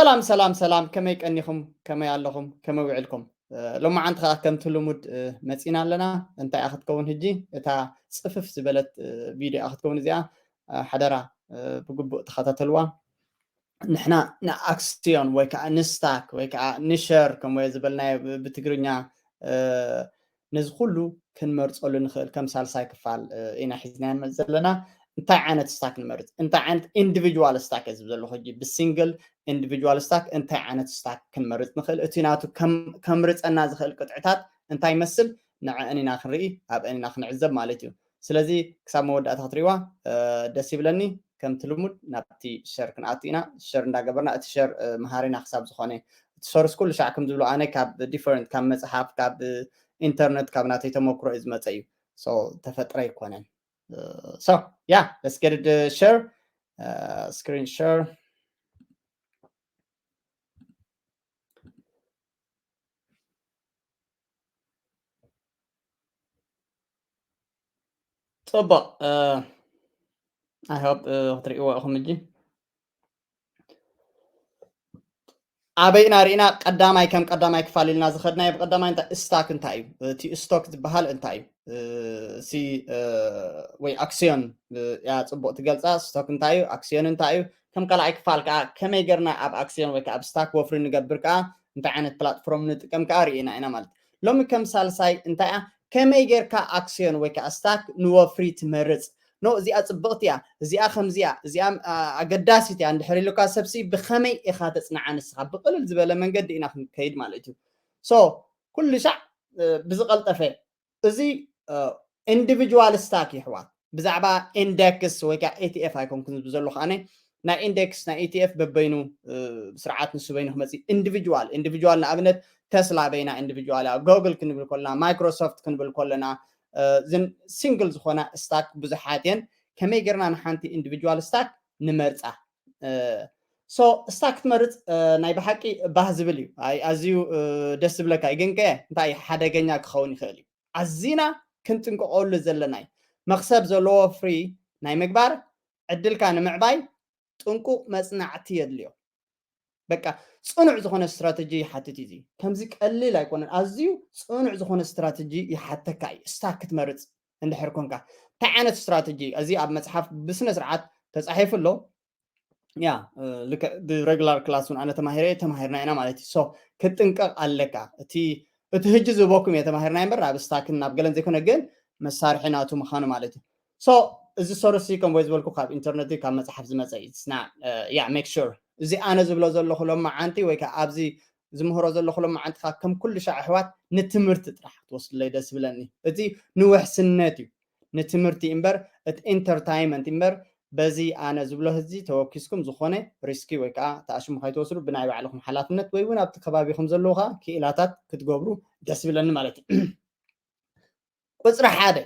ሰላም ሰላም ሰላም፣ ከመይ ቀኒኹም? ከመይ ኣለኹም? ከመይ ውዕልኩም? ሎማዓንቲ ከዓ ከምቲ ልሙድ መፂና ኣለና። እንታይ ክትከውን ህጂ? እታ ፅፍፍ ዝበለት ቪድዮ ክትከውን እዚኣ። ሓደራ ብግቡእ ተኸታተልዋ። ንሕና ንኣክስዮን ወይ ከዓ ንስታክ ወይ ከዓ ንሸር ከምኡ ዝበልናዮ ብትግርኛ ነዚ ኩሉ ክንመርፀሉ ንኽእል ከም ሳልሳይ ክፋል ኢና ሒዝናዮ ዘለና። እንታይ ዓይነት ስታክ ንመርፅ? እንታይ ዓይነት ኢንዲቪጁዋል ስታክ እየ ዝብል ዘለኹ ሕጂ? ብሲንግል ኢንዲቪጁዋል ስታክ እንታይ ዓይነት ስታክ ክንመርፅ ንኽእል? እቲ ናቱ ከምርፀና ዝኽእል ቅጥዕታት እንታይ ይመስል? ንዕአን ኢና ክንርኢ፣ ኣብአን ኢና ክንዕዘብ ማለት እዩ። ስለዚ ክሳብ መወዳእታ ክትሪእዋ ደስ ይብለኒ። ከምቲ ልሙድ ናብቲ ሸር ክንኣቱ ኢና። ሸር እንዳገበርና እቲ ሸር መሃሪና ክሳብ ዝኾነ እቲ ሶርስ ኩሉ ሻዕ ከም ዝብሎ ኣነ ካብ ዲፈረንት ካብ መፅሓፍ ካብ ኢንተርነት ካብ ናተይ ተመክሮ እዩ ዝመፀ እዩ። ተፈጥረ ኣይኮነን። So yeah, let's get it share screen share. ፅቡቕ። I hope ክትሪእዎ ኢኹም እጂ። ኣበይና ርኢና ቀዳማይ ከም ቀዳማይ ክፋል ኢልና ዝኸድናዮ ብቀዳማይ እንታይ ስታክ እንታይ እዩ? እቲ ስቶክ ዝበሃል እንታይ እዩ? ሲ ወይ ኣክሲዮን እያ ጽቡቕ ትገልጻ። ስቶክ እንታይ እዩ? ኣክሲዮን እንታይ እዩ? ከም ካልኣይ ክፋል ከዓ ከመይ ጌርና ኣብ ኣክሲዮን ወይ ከዓ ኣብ ስታክ ወፍሪ ንገብር ከዓ እንታይ ዓይነት ፕላትፎርም ንጥቀም ከዓ ርኢና ኢና ማለት። ሎሚ ከም ሳልሳይ እንታይ እያ ከመይ ጌርካ ኣክሲዮን ወይ ከዓ ስታክ ንወፍሪ ትመርጽ? ኖ እዚኣ ጽብቕቲ እያ፣ እዚኣ ከምዚ እያ፣ እዚኣ ኣገዳሲት እያ እንድሕር ኢሉካ ሰብሲ ብኸመይ ኢኻ ተጽንዓ ንስኻ? ብቕልል ዝበለ መንገዲ ኢና ክንከይድ ማለት እዩ። ሶ ኩሉ ሻዕ ብዝቐልጠፈ እዚ ኢንዲቪጁዋል ስታክ ይሕዋት ብዛዕባ ኢንደክስ ወይ ከዓ ኢቲኤፍ ኣይኮንኩን ዝብ ዘለኹ ኣነ ናይ ኢንደክስ ናይ ኢቲኤፍ በበይኑ ስርዓት ንሱ በይኑ ክመፅእ ኢንዲቪጁዋል ኢንዲቪጁዋል ንኣብነት ተስላ በይና ኢንዲቪጁዋል እያ ጎግል ክንብል ከለና ማይክሮሶፍት ክንብል ከለና ዝን ሲንግል ዝኾና ስታክ ብዙሓት እየን ከመይ ጌርና ንሓንቲ ኢንዲቪጁዋል ስታክ ንመርፃ ሶ ስታክ ክትመርፅ ናይ ብሓቂ ባህ ዝብል እዩ ኣዝዩ ደስ ዝብለካ እዩ ግን ከ እንታይ ሓደገኛ ክኸውን ይኽእል እዩ ኣዚና ክንጥንቀቐሉ ዘለና እዩ መክሰብ ዘለዎ ፍሪ ናይ ምግባር ዕድልካ ንምዕባይ ጥንቁቕ መጽናዕቲ የድልዮ። በቃ ጽኑዕ ዝኾነ ስትራተጂ ይሓትት እዩ። ከምዚ ቀሊል ኣይኮነን። ኣዝዩ ጽኑዕ ዝኾነ ስትራተጂ ይሓተካ እዩ። ስታክ ክትመርጽ እንድሕር ኮንካ እንታይ ዓይነት ስትራተጂ እዚ ኣብ መጽሓፍ ብስነ ስርዓት ተጻሒፉ ኣሎ። ያ ብሬጉላር ክላስ እውን ኣነ ተማሂረ ተማሂርና ኢና ማለት እዩ። ሶ ክትጥንቀቕ ኣለካ። እቲ እቲ ህጂ ዝህበኩም እየ ተማሂርና እምበር ናብ ስታክን ናብ ገለን ዘይኮነ ግን መሳርሒ ናቱ ምዃኑ ማለት እዩ። ሶ እዚ ሶርስ ሲ ከም ወይ ዝበልኩ ካብ ኢንተርነት ካብ መፅሓፍ ዝመፀ እዩ። ያ ሜክ ሹር እዚ ኣነ ዝብሎ ዘለኹ ሎማዓንቲ ወይ ከዓ ኣብዚ ዝምህሮ ዘለኹ ሎማዓንቲ ከዓ ከም ኩሉ ሻዕ ኣሕዋት ንትምህርቲ ጥራሕ ክትወስድለይ ደስ ይብለኒ። እቲ ንውሕስነት እዩ ንትምህርቲ እምበር እቲ ኢንተርታይመንት እምበር በዚ ኣነ ዝብሎ ህዚ ተወኪስኩም ዝኾነ ሪስኪ ወይ ከዓ ተኣሽሙ ከይትወስዱ ብናይ ባዕልኹም ሓላፍነት ወይ እውን ኣብቲ ከባቢኹም ዘለዉ ከዓ ክኢላታት ክትገብሩ ደስ ይብለኒ ማለት እዩ። ቁፅሪ ሓደ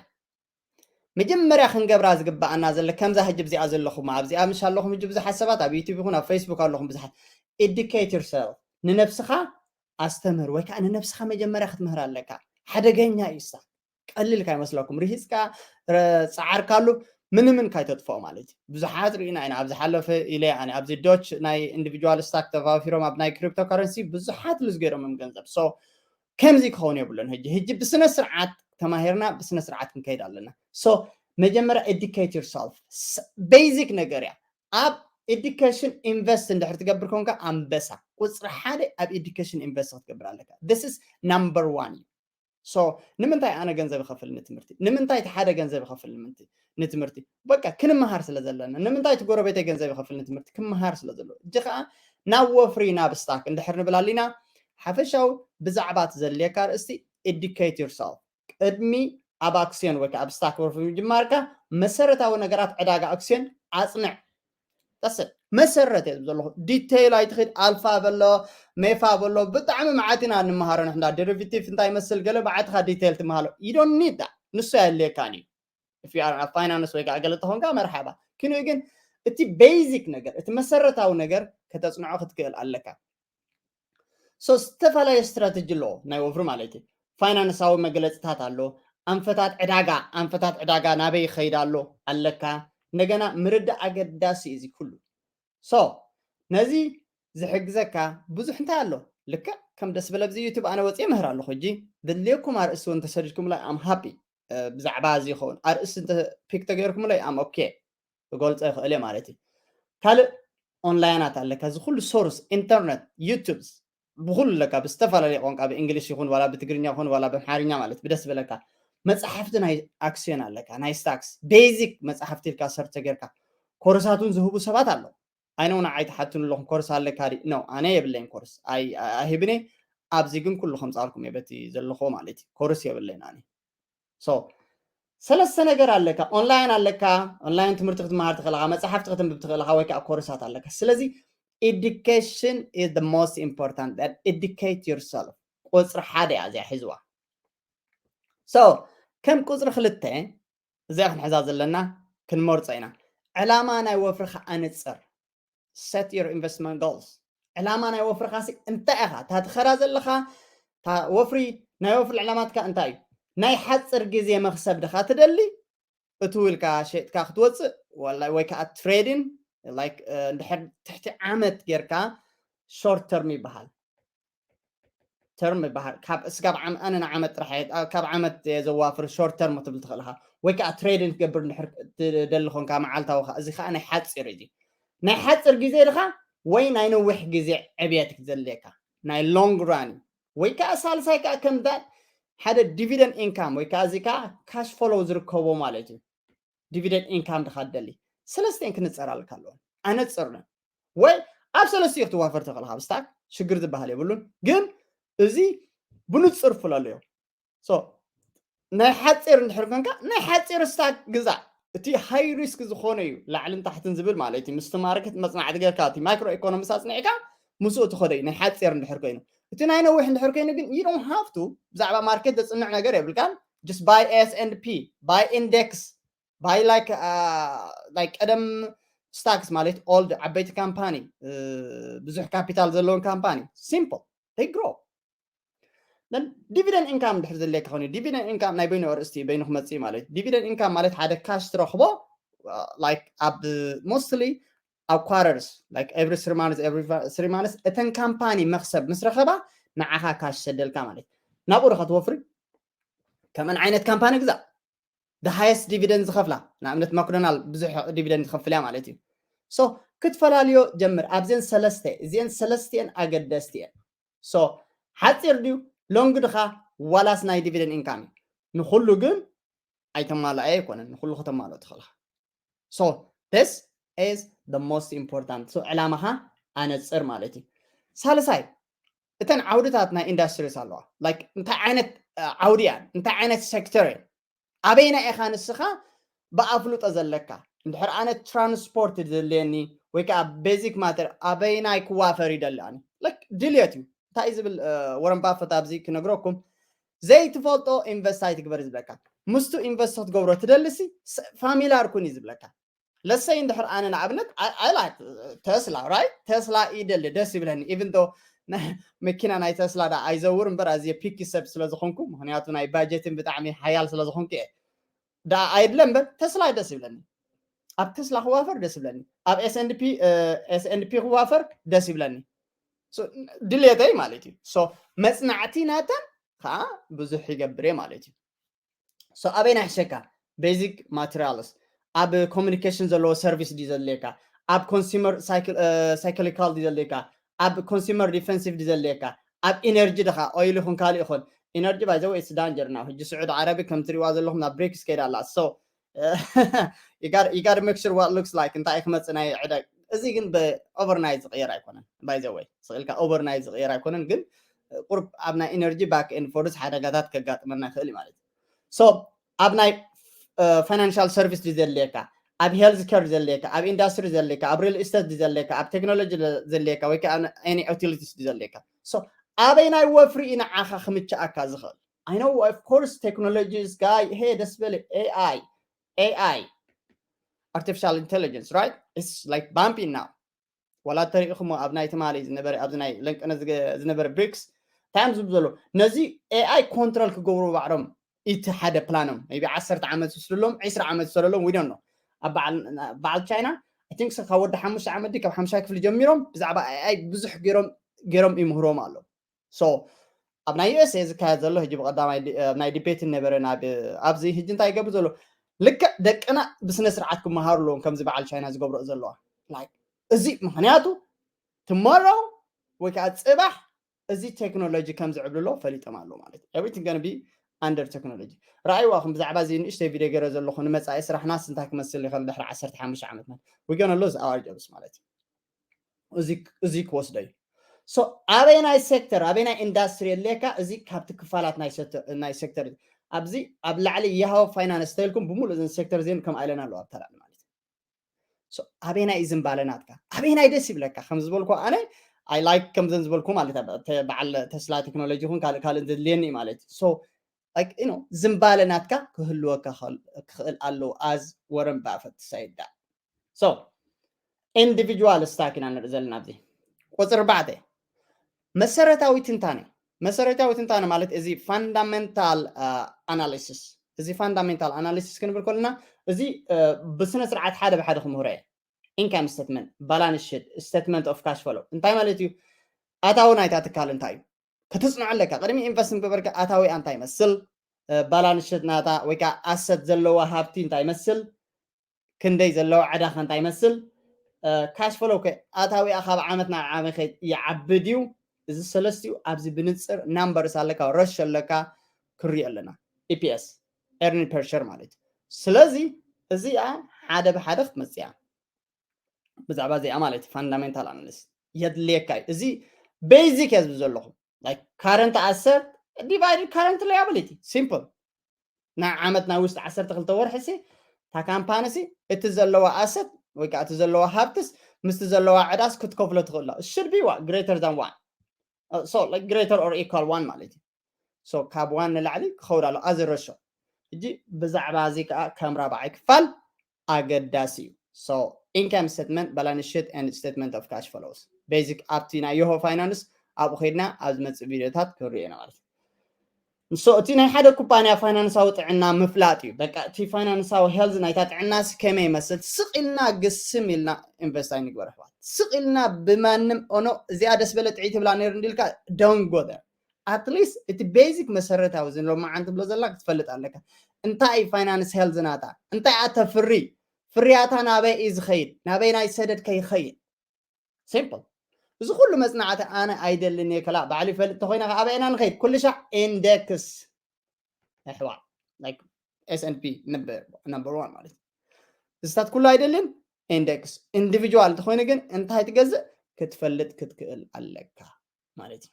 መጀመርያ ክንገብራ ዝግባኣና ዘለ ከምዛ ህጂ ብዚኣ ዘለኹም ኣብዚኣ ምሽ ኣለኹም ህጂ ብዙሓት ሰባት ኣብ ዩቱብ ይኹን ኣብ ፌስቡክ ኣለኹም ብዙሓት ኤዱኬት ዩርሰልፍ ንነብስኻ ኣስተምህር ወይ ከዓ ንነብስኻ መጀመርያ ክትምህር ኣለካ ሓደገኛ እዩ ስታክ ቀሊል ካይመስለኩም ርሂፅካ ፃዓርካሉ ምንምን ካይተጥፍኦ ማለት እዩ ብዙሓት ርኢና ኢና ኣብ ዝሓለፈ ኢለ ኣነ ኣብዚ ዶች ናይ ኢንዲቪጁዋል ስታክ ተፋፊሮም ኣብ ናይ ክሪፕቶ ካረንሲ ብዙሓት ሉዝ ገይሮም እዮም ገንዘብ ሶ ከምዚ ክኸውን የብሉን ህጂ ህጂ ብስነ ስርዓት ተማሂርና ብስነ ስርዓት ክንከይድ ኣለና ሶ መጀመርያ ኤዱኬት ዩርሰልፍ ቤዚክ ነገር እያ ኣብ ኤዱኬሽን ኢንቨስት እንድሕር ትገብር ኮንካ ኣንበሳ ቁፅሪ ሓደ ኣብ ኤዱኬሽን ኢንቨስት ክትገብር ኣለካ this is number one እዩ ሶ ንምንታይ ኣነ ገንዘብ ይኸፍል ንትምህርቲ ንምንታይ እቲ ሓደ ገንዘብ ይኸፍል ንምንቲ ንትምህርቲ በቃ ክንመሃር ስለ ዘለና ንምንታይ እቲ ጎረቤተይ ገንዘብ ይኸፍል ንትምህርቲ ክመሃር ስለ ዘለዎ እጂ ከዓ ናብ ወፍሪ ናብ ስታክ እንድሕር ንብል ኣሊና ሓፈሻዊ ብዛዕባ እቲ ዘድልየካ ርእስቲ ኤዱኬት ዩርሰልፍ ቅድሚ ኣብ ኣክስዮን ወይ ከዓ ኣብ ስታክ ወርፊ ምጅማርካ መሰረታዊ ነገራት ዕዳጋ ኣክስዮን ኣፅንዕ ጠስዕ መሰረት እየ ዘለኹ ዲቴይል ኣይትኽድ ኣልፋ በሎ ሜፋ በሎ ብጣዕሚ መዓት ኢና እንመሃሮ ንሕና ደሪቪቲቭ እንታይ ይመስል ገለ ባዕትኻ ዲቴይል ትመሃሎ you don't need that ንሱ ኣየድልየካን እዩ if you are ኣብ ፋይናንስ ወይ ከዓ ገለ ተኾንካ መርሓባ ክንኡ ግን እቲ ቤዚክ ነገር እቲ መሰረታዊ ነገር ከተፅንዖ ክትክእል ኣለካ ሶ ዝተፈላለየ ስትራተጂ ኣለዎ ናይ ወፍሪ ማለት እዩ ፋይናንሳዊ መግለፅታት ኣሎ ኣንፈታት ዕዳጋ ኣንፈታት ዕዳጋ ናበይ ይኸይድ ኣሎ ኣለካ እንደገና ምርዳእ ኣገዳሲ እዚ ኩሉ ሶ ነዚ ዝሕግዘካ ብዙሕ እንታይ ኣሎ። ልክዕ ከም ደስ በለ ኣብዚ ዩቱብ ኣነ ወፅየ ምህር ኣለኹ። ሕጂ ድልየኩም ኣርእስቲ እውን ተሰዲድኩምላይ ኣም ሃፒ ብዛዕባ እዚ ይኸውን ኣርእስቲ እንተ ፒክ ተገይርኩምለይ ኣም ኦኬ ክገልፆ ይኽእል እየ ማለት እዩ። ካልእ ኦንላይናት ኣለካ። እዚ ኩሉ ሶርስ ኢንተርነት፣ ዩቱብስ ብኩሉ ኣለካ። ብዝተፈላለየ ቋንቋ ብእንግሊሽ ይኹን ዋላ ብትግርኛ ይኹን ዋላ ብኣምሓርኛ ማለት ብደስ በለካ። መፅሓፍቲ ናይ ኣክስዮን ኣለካ፣ ናይ ስታክስ ቤዚክ መፅሓፍቲ ኢልካ ሰርች ተገይርካ ኮርሳት እውን ዝህቡ ሰባት ኣለዉ። ኣይነው ንዓይ ትሓቱን ኣለኹም ኮርስ ኣለካ ድዩ? ነው ኣነ የብለይን ኮርስ ኣይህብን እየ። ኣብዚ ግን ኩሉ ከምፃልኩም እየ በቲ ዘለኹዎ ማለት እዩ። ኮርስ የብለይን ኣነ። ሶ ሰለስተ ነገር ኣለካ። ኦንላይን ኣለካ፣ ኦንላይን ትምህርቲ ክትመሃር ትኽእል ኢኻ፣ መፅሓፍቲ ከተንብብ ትኽእል ኢኻ፣ ወይ ከዓ ኮርሳት ኣለካ። ስለዚ education is the most important, that educate yourself። ቁፅሪ ሓደ እያ እዚኣ ሒዝዋ። ሶ ከም ቁፅሪ ክልተ እዚኣ ክንሕዛ ዘለና ክንመርፆ ኢና። ዕላማ ናይ ወፍርኻ ኣነፅር። Set your investment goals። ዕላማ ናይ ወፍርኻ ሲ እንታይ ኢኻ? እታ ትኸዳ ዘለኻ እታ ወፍሪ ናይ ወፍሪ ዕላማትካ እንታይ እዩ? ናይ ሓፂር ግዜ መኽሰብ ድኻ ትደሊ? እቱ ኢልካ ሸጥካ ክትወፅእ ወላ ወይ ከዓ ትሬዲን ላይክ እንድሕር ትሕቲ ዓመት ጌርካ ሾርት ተርም ይበሃል። ተርም ይበሃል። ካብ እስጋብ ዓም ኣነ ንዓመት ጥራሕ እየ- ካብ ዓመት እየ ዘዋፍር ሾርት ተርም ክትብል ትኽእል ኢኻ። ወይ ከዓ ትሬዲን ክትገብር እንድሕር ትደሊ ኾንካ መዓልታዊ ኻ- እዚ ከዓ ናይ ሓፂር እዩ። ናይ ሓፂር ግዜ ድኻ ወይ ናይ ነዊሕ ግዜ ዕብየት ክትዘልየካ ናይ ሎንግ ራን ወይ ከዓ ሳልሳይ ከዓ ከም ዳ ሓደ ዲቪደንድ ኢንካም ወይ ከዓ እዚ ከዓ ካሽ ፎሎው ዝርከቦ ማለት እዩ። ዲቪደንድ ኢንካም ድኻ ትደሊ ሰለስቲኤን ክንፀር ኣለካ ኣለዎ ኣነፅርነ ወይ ኣብ ሰለስቲኡ ክትዋፈር ትኽእል ካብ ስታክ ሽግር ዝበሃል የብሉን። ግን እዚ ብንፅር ፍለሉ እዮም። ናይ ሓፂር እንድሕር ኮንካ ናይ ሓፂር ስታክ ግዛእ። እቲ ሃይ ሪስክ ዝኾነ እዩ ላዕልን ታሕትን ዝብል ማለት እዩ። ምስቲ ማርኬት መፅናዕቲ ጌርካ እቲ ማይክሮ ኢኮኖሚስ ኣፅኒዕካ ምስኡ ትኸዶ እዩ ናይ ሓፂር እንድሕር ኮይኑ። እቲ ናይ ነዊሕ እንድሕር ኮይኑ ግን you don't have to ብዛዕባ ማርኬት ዘፅንዕ ነገር የብልካን። Just buy S and P, buy index, buy like like ቀደም ስታክስ ማለት ኦልድ ዓበይቲ ካምፓኒ ብዙሕ ካፒታል ዘለዎም ካምፓኒ ሲምፕል they grow። ዲቪደንድ ኢንካም ድሕር ዘድልየካ ኮይኑ ዲቪደንድ ኢንካም ናይ በይኑ ኣርእስቲ በይኑ ክመፅእ ማለት ዲቪደንድ ኢንካም ማለት ሓደ ካሽ ትረኽቦ like ኣብ mostly ኣብ quarters like every three months every three months እተን ካምፓኒ መክሰብ ምስ ረኸባ ንዓኻ ካሽ ሰደልካ ማለት ናብኡ ዶ ክትወፍሪ ከምአን ዓይነት ካምፓኒ ግዛእ ሃይስት ዲቪደንድ ዝኸፍላ ንኣብነት ማክዶናል ብዙሕ ዲቪደንድ ዝኸፍል እያ ማለት እዩ። ክትፈላልዮ ጀምር ኣብዘን ሰለስተ እዚአን ሰለስቲአን ኣገደስቲ እየን። ሓፂር ድዩ ሎንግ ድኻ ዋላስ ናይ ዲቪደንድ ኢንካም ንኩሉ ግን ኣይተማልኣየ ኣይኮነን ንኩሉ ከተማልኦ ትኽእልካ። This is the most important ዕላማኻ ኣነፅር ማለት እዩ። ሳልሳይ እተን ዓውድታት ናይ ኢንዳስትሪስ ኣለዋ እንታይ ዓይነት ዓውዲ እያ እንታይ ዓይነት ሴክተር እየ ኣበይና ኢኻ ንስኻ ብኣፍልጦ ዘለካ እንድሕር ኣነ ትራንስፖርት ዘድልየኒ ወይ ከዓ ቤዚክ ማተር ኣበይናይ ክዋፈር ይደሊ ኣነ ድልየት እዩ እንታይ ዝብል ወረን ባፈት ኣብዚ ክነግረኩም ዘይትፈልጦ ኢንቨስት ኣይትግበር ዝብለካ ምስቱ ኢንቨስት ክትገብሮ ትደልሲ ፋሚላር ኩን እዩ ዝብለካ ለሰይ እንድሕር ኣነ ንኣብነት ኣይላ ተስላ ራይ ተስላ ይደሊ ደስ ይብለኒ ኢቭን ዶ መኪና ናይ ተስላ ዳ ኣይዘውር እምበር ኣዝየ ፒኪ ሰብ ስለዝኾንኩ ምክንያቱ ናይ ባጀትን ብጣዕሚ ሓያል ስለዝኾንኩ እየ ዳ ኣይድለ እምበር ተስላ ደስ ይብለኒ ኣብ ተስላ ክዋፈር ደስ ይብለኒ ኣብ ኤስኤንፒ ክዋፈር ደስ ይብለኒ ድሌተይ ማለት እዩ መፅናዕቲ ናተን ከዓ ብዙሕ ይገብር እየ ማለት እዩ ኣበይ ናይ ሕሸካ ቤዚክ ማቴሪያልስ ኣብ ኮሚኒኬሽን ዘለዎ ሰርቪስ ድዩ ዘድልየካ ኣብ ኮንሱመር ሳይክሊካል ድዩ ዘድልየካ ኣብ ኮንሱመር ዲፌንሲቭ ድዩ ዘድልየካ ኣብ ኢነርጂ ድኻ ኦይል ይኹን ካልእ ይኹን ኢነርጂ ባይዘወ ኢትስ ዳንጀር ና ሕጂ ስዑድ ዓረቢ ከም ትሪዋ ዘለኹም ናብ ብሬክስ ከይዳ ኣላ you gotta make sure what looks like እንታይ ክመፅእ ናይ ዕደ እዚ ግን ብኦቨርናይት ዝቅየር ኣይኮነን ባይዘወይ ስልካ ኦቨርናይት ዝቅየር ኣይኮነን ግን ቁርብ ኣብ ናይ ኢነርጂ ባክ ኤንድ ፎርስ ሓደጋታት ከጋጥመና ይኽእል እዩ ማለት እዩ ኣብ ናይ ፋይናንሻል ሰርቪስ ድዩ ዘድልየካ ኣብ ሄልዝ ኬር ድዩ ዘድልየካ ኣብ ኢንዳስትሪ ድዩ ዘድልየካ ኣብ ሪል ስቴት ድዩ ዘድልየካ ኣብ ቴክኖሎጂ ድዩ ዘድልየካ ወይ ከዓ ኒ ዩቲሊቲስ ድዩ ዘድልየካ ኣበይ ናይ ወፍሪ እዩ ንዓኻ ክምችኣካ ዝኽእል I know of course technologies guy hey ደስ በለ AI AI artificial intelligence right it's like bumping now ዋላ ተሪኢኹሞ ኣብ ናይ ትማሊ ዝነበረ ኣብዚ ናይ ለንቀነ ዝነበረ ብሪክስ እንታይ እዮም ዝብሉ ዘሎ ነዚ ኤኣይ ኮንትሮል ክገብሩ ባዕሎም እቲ ሓደ ፕላኖም ቢ ዓሰርተ ዓመት ዝወስድሎም ዕስራ ዓመት ዝወሰደሎም ዊዶን ነው በዓል ቻይና I think ካብ ወዲ ሓሙሽተ ዓመት ካብ ሓምሻይ ክፍሊ ጀሚሮም ብዛዕባ AI ብዙሕ ገይሮም ገይሮም ይምህሮም ኣለዉ። So ኣብ ናይ USA ዝካየድ ዘሎ ሕጂ ብቀዳማይ ናይ ዲቤት ነበረ ናብ ኣብዚ ሕጂ እንታይ ይገብር ዘሎ ልክዕ ደቅና ብስነ ስርዓት ክመሃሩ ኣለዎም ከምዚ በዓል ቻይና ዝገብሮ ዘለዋ like እዚ ምክንያቱ tomorrow ወይ ከዓ ፅባሕ እዚ ቴክኖሎጂ ከም ዝዕብልሎ ፈሊጦም ኣለዉ ማለት እዩ። Everything gonna be under technology። ረኣይዋ ከም ብዛዕባ እዚ ንእሽተይ ቪድዮ ገይረ ዘለኹ ንመፃኢ ስራሕናስ እንታይ ክመስል ይኽእል ድሕሪ ዓሰርተ ሓሙሽተ ዓመት ማለት we gonna lose our jobs ማለት እዩ። እዚ ክወስዶ እዩ። So ኣበይ ናይ ሴክተር ኣበይ ናይ ኢንዳስትሪ የድልየካ እዚ ካብቲ ክፋላት ናይ ሴክተር ኣብዚ ኣብ ላዕሊ ያሃው ፋይናንስ ተልኩም ብምሉእ እዘን ሴክተር እዚን ከም ኣይለን ኣለዋ ኣብታ ላዕሊ ማለት እዩ። ኣበይ ናይ ዝምባለ ናትካ ኣበይ ናይ ደስ ይብለካ ከም ዝበልኩ ኣነ I like ከምዘን ዝበልኩ ማለት በዓል ተስላ ቴክኖሎጂ ይኹን ካልእ ካልእ ዘድልየኒ ማለት እዩ። ዝምባለ ናትካ ክህልወካ ክኽእል ኣለዎ። As Warren Buffett said that። So individual stock ኢና ንርኢ ዘለና ኣብዚ ቁፅሪ ኣርባዕተ መሰረታዊ ትንታነ መሰረታዊ ትንታነ ማለት እዚ fundamental analysis እዚ fundamental analysis ክንብል ከለና እዚ ብስነ ስርዓት ሓደ ብሓደ ክምህሮ እየ። Income statement፣ balance sheet፣ statement of cash flow እንታይ ማለት እዩ? ኣታዊ ናይታ ትካል እንታይ እዩ? ከተፅንዖ ኣለካ ቅድሚ ኢንቨስት ምግበርካ ኣታዊ እንታይ ይመስል፣ balance sheet ናታ ወይ ከዓ ኣሰት ዘለዋ ሃብቲ እንታይ ይመስል፣ ክንደይ ዘለዋ ዕዳኻ እንታይ ይመስል፣ cash flow ከ ኣታዊኣ ካብ ዓመት ናብ ዓመት ይዓቢ ድዩ? እዚ ሰለስቲኡ ኣብዚ ብንፅር numbers ኣለካ ረሾ ኣለካ ክሪኦ ኣለና EPS earning per share ማለት እዩ። ስለዚ እዚኣ ሓደ ብሓደ ክትመፅእ እያ። ብዛዕባ እዚኣ ማለት fundamental analysis የድልየካ እዩ። እዚ basic እየ ዝብል ዘለኹ። Current asset divided current liability simple። ናይ ዓመት ናይ ውሽጢ ዓሰርተ ክልተ ወርሒ ሲ እታ ካምፓኒ ሲ እቲ ዘለዋ ኣሰት ወይ ከዓ እቲ ዘለዋ ሃብትስ ምስቲ ዘለዋ ዕዳስ ክትከፍሎ ትኽእሎ። Should be greater than one። So greater or equal one ማለት እዩ። So ካብ ዋን ንላዕሊ ክኸውን ኣሎ ኣዝረሾ። ሕጂ ብዛዕባ እዚ ከዓ ከም ራብዓይ ክፋል ኣገዳሲ እዩ። So income statement፣ balance sheet and statement of cash flows basic ኣብቲ ናይ ዮሆ ፋይናንስ ኣብኡ ከይድና ኣብ ዝመፅእ ቪድዮታት ክንሪኦ ኢና ማለት እዩ። So እቲ ናይ ሓደ ኩባንያ ፋይናንሳዊ ጥዕና ምፍላጥ እዩ። በቃ እቲ ፋይናንሳዊ health ናይታ ጥዕናስ ከመይ ይመስል ስቕ ኢልና ግስም ኢልና ኢንቨስት ኣይንግበር ኣሕዋት። ስቕ ኢልና ብማንም ኦኖ እዚኣ ደስ በለ ጥዒ ትብላ ነይሩ እንዲልካ don't go there። At least እቲ basic መሰረታዊ እዚ ሎማዓንቲ ብሎ ዘላ ክትፈልጥ ኣለካ። እንታይ finance health ናታ እንታይ ኣተፍሪ ፍርያታ ናበይ እዩ ዝኸይድ ናበይ ናይ ሰደድ ከይኸይድ simple። እዚ ኩሉ መፅናዕቲ ኣነ ኣይደልን እየ ከላ ባዕሉ ይፈልጥ ተኮይና ከዓ ኣበይና ንኸይድ ኩሉ ሻዕ index ኣሕዋ S&P number one ማለት እዩ። እዚታት ኩሉ ኣይደልን index individual እንተኮይኑ ግን እንታይ ትገዝእ ክትፈልጥ ክትክእል ኣለካ ማለት እዩ።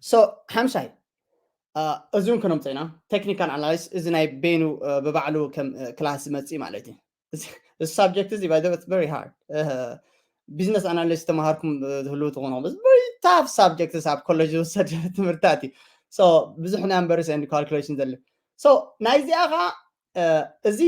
So ሓምሻይ እዚውን ክነምፀ ኢና። Technical analysis እዚ ናይ ቤኑ ብባዕሉ ከም ክላስ ዝመፅእ ማለት እዩ። እዚ subject እዚ by the way very hard። Business analysis ተምሃርኩም ትህልው ትኾኑ very tough subject ኣብ ኮሌጅ ዝወሰድ ትምህርታት እዩ። So ብዙሕ numbers and calculation ዘለ so ናይዚኣ ከዓ እዚ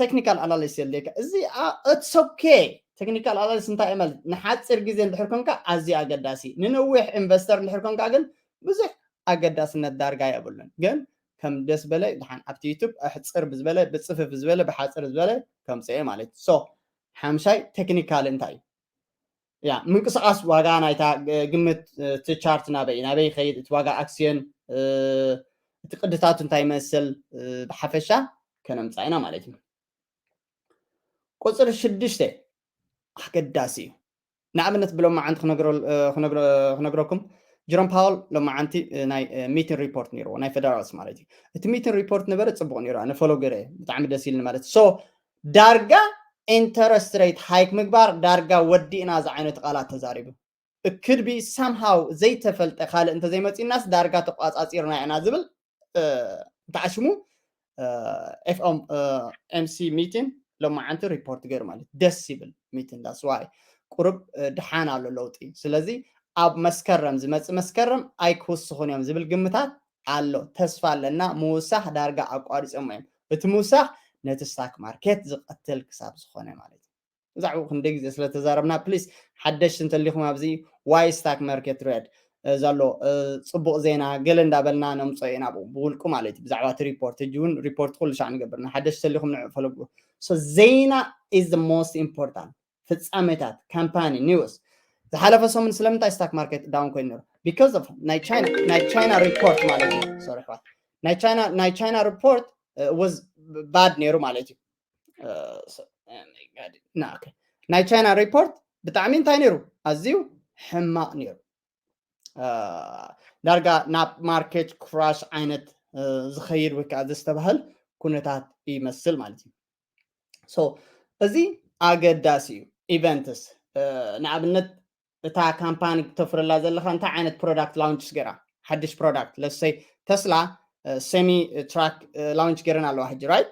technical analysis የድልየካ። እዚኣ it's okay። Technical analysis እንታይ እዩ ማለት ንሓፂር ግዜ እንድሕር ኮንካ ኣዝዩ ኣገዳሲ፣ ንነዊሕ ኢንቨስተር እንድሕር ኮንካ ግን ብዙሕ ኣገዳስነት ዳርጋ የብሉን። ግን ከም ደስ በለ ድሓን ኣብቲ ዩቱብ ኣሕፅር ብዝበለ ብፅፍፍ ዝበለ ብሓፅር ዝበለ ከምፅኤ ማለት እዩ። So ሓምሻይ technical እንታይ እዩ? ያ ምንቅስቃስ ዋጋ ናይታ ግምት እቲ ቻርት ናበይ ናበይ ይኸይድ እቲ ዋጋ ኣክሲዮን እቲ ቅድታቱ እንታይ ይመስል ብሓፈሻ ከነምፃ ኢና ማለት እዩ። ቁፅሪ ሽዱሽተ ኣገዳሲ እዩ። ንኣብነት ብሎማዓንቲ ክነግረኩም ጀሮም ፓወል ሎማዓንቲ ናይ meeting report ነይርዎ ናይ ፌደራልስ ማለት እዩ። እቲ meeting report ነበረ ፅቡቅ ነይሩ ኣነ ፎሎ ገይረ ብጣዕሚ ደስ ኢልኒ ማለት so ዳርጋ interest rate hike ምግባር ዳርጋ ወዲእና ዝዓይነቱ ቃላት ተዛሪቡ። It could be somehow ዘይተፈልጠ ካልእ እንተዘይመፂናስ ዳርጋ ተቋፃፂርና ኢና ዝብል ተዓሽሙ FOMC meeting ሎማዓንቲ report ገይሩ ማለት ደስ ይብል meeting that's why ቁሩብ ድሓን ኣሎ ለውጢ። ስለዚ ኣብ መስከረም ዝመፅእ መስከረም ኣይክውስኹን እዮም ዝብል ግምታት ኣሎ። ተስፋ ኣለና ምውሳኽ ዳርጋ ኣቋሪፆም እዮም። እቲ ምውሳኽ ነቲ stock market ዝቐትል ክሳብ ዝኾነ ማለት እዩ። ብዛዕባኡ ክንደይ ግዜ ስለተዛረብና please ሓደሽቲ እንተሊኹም ኣብዚ why stock market red ዘሎ ጽቡቕ ዜና ገለ እንዳበልና ነምፅኦ ኢና ብኡ ብውልቁ ማለት እዩ። ብዛዕባ እቲ ሪፖርት ሕጂ እውን ሪፖርት ኩሉ ሻዕ ንገብር፣ ንሓደሽ ሰሊኹም ንዑ ፈለጉ። So ዜና is the most important። ፍጻሜታት፣ ካምፓኒ፣ ኒውስ። ዝሓለፈ ሰሙን ስለምንታይ ስታክ ማርኬት ዳውን ኮይኑ ነሩ? Because of ናይ ቻይና ናይ ቻይና ሪፖርት ማለት እዩ። ሶሪ ኣሕዋት፣ ናይ ቻይና ናይ ቻይና ሪፖርት was bad ነይሩ ማለት እዩ። ናይ ቻይና ሪፖርት ብጣዕሚ እንታይ ነይሩ? ኣዝዩ ሕማቕ ነይሩ። ዳርጋ ናብ ማርኬት ክራሽ ዓይነት ዝኸይድ ወይ ከዓ ዘስተባህል ኩነታት ይመስል ማለት እዩ። So እዚ ኣገዳሲ እዩ። ኢቨንትስ ንኣብነት እታ ካምፓኒ ክተፍረላ ዘለካ እንታይ ዓይነት ፕሮዳክት ላውንች ገራ? ሓድሽ ፕሮዳክት ለሰይ ተስላ ሴሚ ትራክ ላውንች ገረን ኣለዋ ሕጂ፣ ራይት?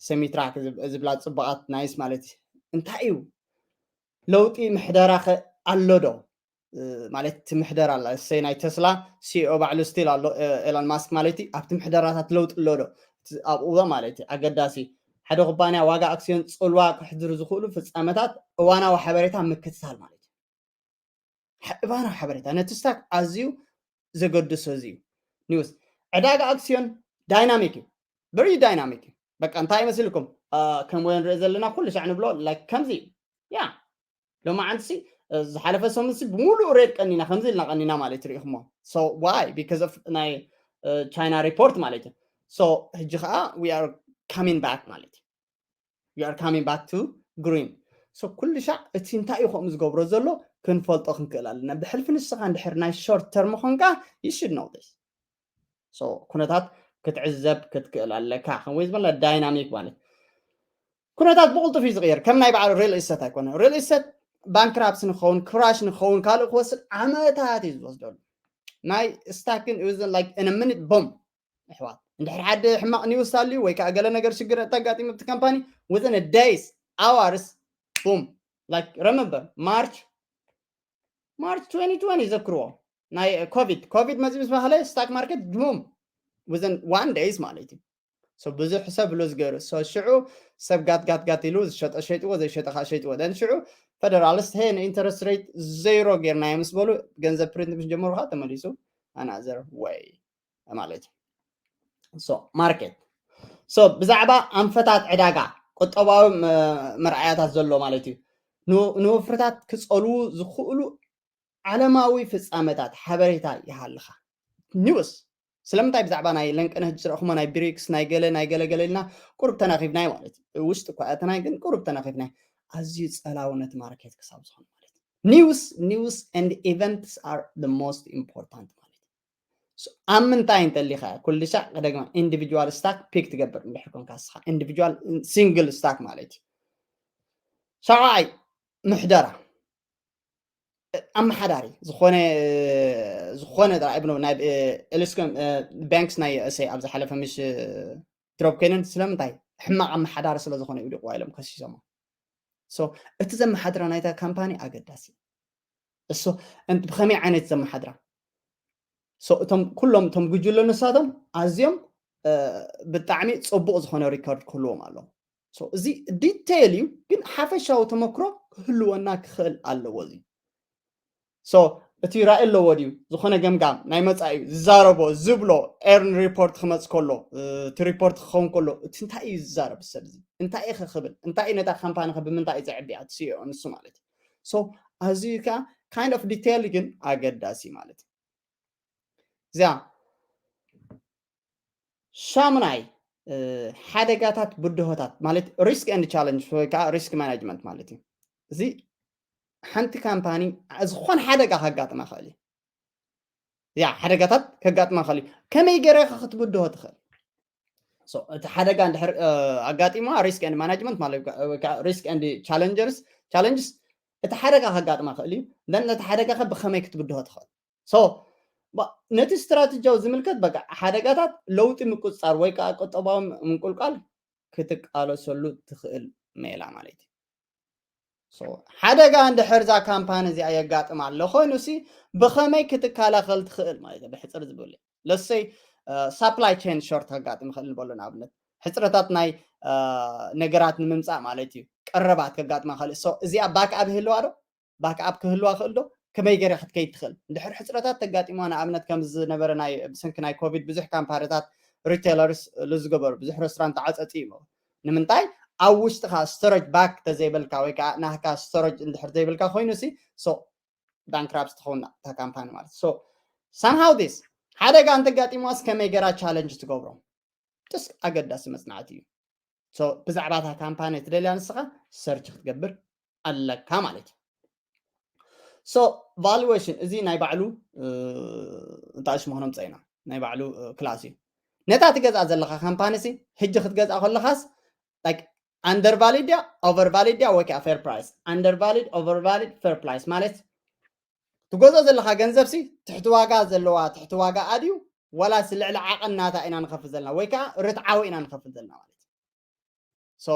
ሴሚ ትራክ ዝብላ ፅቡቃት ናይስ ማለት እዩ። እንታይ እዩ ለውጢ ምሕደራ ከ ኣሎ ዶ? ማለት እቲ ምሕደራ ኣላ ሰይ ናይ ተስላ ሲኦ ባዕሉ ስቲል ኣሎ ኤሎን ማስክ ማለት እዩ። ኣብቲ ምሕደራታት ለውጢ ኣሎ ዶ ኣብኡ ማለት እዩ? ኣገዳሲ ሓደ ኩባንያ ዋጋ ኣክሲዮን ፅልዋ ክሕድሩ ዝኽእሉ ፍፃመታት እዋናዊ ሓበሬታ ምክትታል ማለት እዩ። እዋናዊ ሓበሬታ ነቲ ስታክ ኣዝዩ ዘገድሶ እዚ እዩ። ኒውስ ዕዳጋ ኣክሲዮን ዳይናሚክ እዩ፣ ብሪ ዳይናሚክ እዩ። በቃ እንታይ ይመስልኩም? ከም ወይ ንሪኦ ዘለና ኩሉ ሻዕ ንብሎ ላይክ ከምዚ እዩ። ያ ሎማዓንቲ ሲ ዝሓለፈ ሰሙን ሲ ብምሉእ ሬድ ቀኒና ከምዚ ኢልና ቀኒና ማለት ትሪኢኹሞ። So why? Because of ናይ ቻይና ሪፖርት ማለት እዩ። So ሕጂ ከዓ we are coming back ማለት እዩ። We are coming back to green። So ኩሉ ሻዕ እቲ እንታይ እዩ ከምኡ ዝገብሮ ዘሎ ክንፈልጦ ክንክእል ኣለና። ብሕልፊ ንስኻ እንድሕር ናይ ሾርት ተርም ኾንካ you should know this። So ኩነታት ክትዕዘብ ክትክእል ኣለካ። ከም ወይ ዝበልና ዳይናሚክ ማለት ኩነታት ብቕልጡፍ እዩ ዝቕየር። ከም ናይ በዓል ሪል ኢስተት ኣይኮነ። ሪል ኢስተት ባንክራፕስ ንኸውን፣ ክራሽ ንኸውን፣ ካልእ ክወስድ ዓመታት እዩ ዝወስደሉ። ናይ ስታክ ግን like in a minute boom። ኣሕዋት እንድሕር ሓደ ሕማቕ ኒውስ ኣልዩ ወይ ከዓ ገለ ነገር ሽግር እንተጋጢሙ እቲ ካምፓኒ within days hours boom። Like remember ማርች ማርች twenty twenty ዘክርዎ ናይ ኮቪድ ኮቪድ መፂ ምስ ባህለ ስታክ ማርኬት boom within one days ማለት እዩ። So ብዙሕ ሰብ ብሉዝ ገይሩ። So ሽዑ ሰብ ጋት ጋት ጋት ኢሉ ዝሸጠ ሸይጥዎ ዘይሸጠ ከዓ ሸይጥዎ። Then ሽዑ ፈደራልስት ሄ ንኢንተረስት ሬት ዜሮ ጌርናዮ ምስ በሉ ገንዘብ ፕሪንት ምስ ጀመሩ ከዓ ተመሊሱ ኣናዘር ወይ ማለት እዩ። So ማርኬት so ብዛዕባ ኣንፈታት ዕዳጋ ቁጠባዊ መርኣያታት ዘሎ ማለት እዩ። ንወፍርታት ክፀልዉ ዝኽእሉ ዓለማዊ ፍፃመታት ሓበሬታ ይሃልኻ። ኒውስ ስለምንታይ ብዛዕባ ናይ ለንቀነ ዝረእኹሞ ናይ ብሪክስ ናይ ገለ ናይ ገለ ገለ ኢልና ቁሩብ ተናኺብናይ ማለት እዩ። ውሽጢ እኳ እተናይ ግን ቁሩብ ተናኺብናይ። ኣዝዩ ፀላውነት ማርኬት ክሳብ ዝኾነ ማለት እዩ። News news and events are the most important ማለት እዩ። ኣብ ምንታይ እንተሊኻ ኩሉ ሻዕ ክደግማ ኢንዲቪጁዋል ስታክ ፒክ ትገብር እንድሕር ኮንካ ስኻ ኢንዲቪጁዋል ሲንግል ስታክ ማለት እዩ። ሻውዓይ ምሕደራ ኣመሓዳሪ ዝኾነ ዝኾነ ጥራይ ብሎ ናይ ኤልስኮም ባንክስ ናይ ዩኤስኤ ኣብ ዝሓለፈ ምሽ ድሮፕ ኮይነን ስለምንታይ ሕማቕ ኣመሓዳሪ ስለ ዝኾነ ይውድቕዋ ኢሎም ከሲሶሞ። So እቲ ዘመሓድራ ናይታ ካምፓኒ ኣገዳሲ እሱ ብኸመይ ዓይነት ዘመሓድራ እቶም ኩሎም እቶም ጉጅሎ ንሳቶም ኣዝዮም ብጣዕሚ ፅቡቕ ዝኾነ ሪኮርድ ክህልዎም ኣለዎም። እዚ ዲቴይል እዩ ግን ሓፈሻዊ ተመክሮ ክህልወና ክኽእል ኣለዎ። እዚ እቲ ራእይ ኣለዎ ድዩ ዝኾነ ገምጋም ናይ መፃኢ ዝዛረቦ ዝብሎ ኤርን ሪፖርት ክመፅ ከሎ እቲ ሪፖርት ክኸውን ከሎ እቲ እንታይ እዩ ዝዛረብ ሰብ እዚ እንታይ እዩ ክብል እንታይ እዩ ነታ ካምፓኒ ብምንታይ እዩ ዘዕብያ እቲ ሲኦ ንሱ ማለት እዩ። ኣዝዩ ከዓ kind of detail ግን ኣገዳሲ ማለት እዩ። እዚኣ ሻሙናይ ሓደጋታት ብድሆታት ማለት risk and challenge ወይ ከዓ risk management ማለት እዩ። እዚ ሓንቲ ካምፓኒ ዝኾነ ሓደጋ ከጋጥማ ክእል እዩ። ያ ሓደጋታት ከጋጥማ ክእል እዩ። ከመይ ገይረ ኢኻ ክትብድሆ ትኽእል? እቲ ሓደጋ እንድሕር ኣጋጢማ risk and management ማለት risk and challenges challenges እቲ ሓደጋ ከጋጥማ ክእል እዩ። ነቲ ሓደጋ ከ ብኸመይ ክትብድሆ ትኽእል? ነቲ ስትራተጂያዊ ዝምልከት በቃ ሓደጋታት ለውጢ ምቁፅፃር ወይ ከዓ ቁጠባዊ ምንቁልቋል ክትቃለሰሉ ትኽእል ሜላ ማለት እዩ። ሓደጋ እንድሕር እዛ ካምፓኒ እዚኣ የጋጥም ኣሎ ኮይኑ ሲ ብኸመይ ክትከላኸል ትኽእል ማለት እዩ። ብሕፅር ዝብል ለሰይ ሳፕላይ ቼን ሾርት ከጋጥም ይኽእል ንበሎ ንኣብነት ሕፅረታት ናይ ነገራት ንምምፃእ ማለት እዩ። ቀረባት ከጋጥማ ክእል እዚኣ ባክኣብ ይህልዋ ዶ? ባክኣብ ክህልዋ ክእል ዶ? ከመይ ገይረ ክትከይድ ትኽእል? እንድሕር ሕፅረታት ተጋጢሞ፣ ንኣብነት ከም ዝነበረ ናይ ብሰንኪ ናይ ኮቪድ ብዙሕ ካምፓኒታት ሪቴለርስ ዝገበሩ ብዙሕ ሬስቶራንት ተዓፀፂ እዩ። ንምንታይ? ኣብ ውሽጥኻ ስቶሬጅ ባክ ተዘይበልካ ወይ ከዓ ናህካ ስቶሬጅ እንድሕር ዘይበልካ ኮይኑ ሲ ባንክራፕት ትኸውን እታ ካምፓኒ ማለት። So somehow this ሓደጋ እንተጋጢሞስ ከመይ ገይራ ቻለንጅ ትገብሮ? ጥስ ኣገዳሲ መፅናዕቲ እዩ። ብዛዕባ እታ ካምፓኒ ትደልያ ንስኻ ሰርች ክትገብር ኣለካ ማለት እዩ። So ቫሉዌሽን እዚ ናይ ባዕሉ እንታይ ሽሙ ክነምፀ ኢና፣ ናይ ባዕሉ ክላስ እዩ። ነታ ትገዝኣ ዘለካ ካምፓኒ ሲ ሕጂ ክትገዝኣ ከለካስ like undervalued ድያ፣ overvalued ድያ ወይ ከዓ fair price? Undervalued፣ overvalued፣ fair price ማለት ትገዝኦ ዘለካ ገንዘብ ሲ ትሕቲ ዋጋ ዘለዋ ትሕቲ ዋጋ ኣድዩ ዋላስ ልዕሊ ዓቐን ናታ ኢና ንኸፍል ዘለና ወይ ከዓ ርትዓዊ ኢና ንኸፍል ዘለና ማለት እዩ። So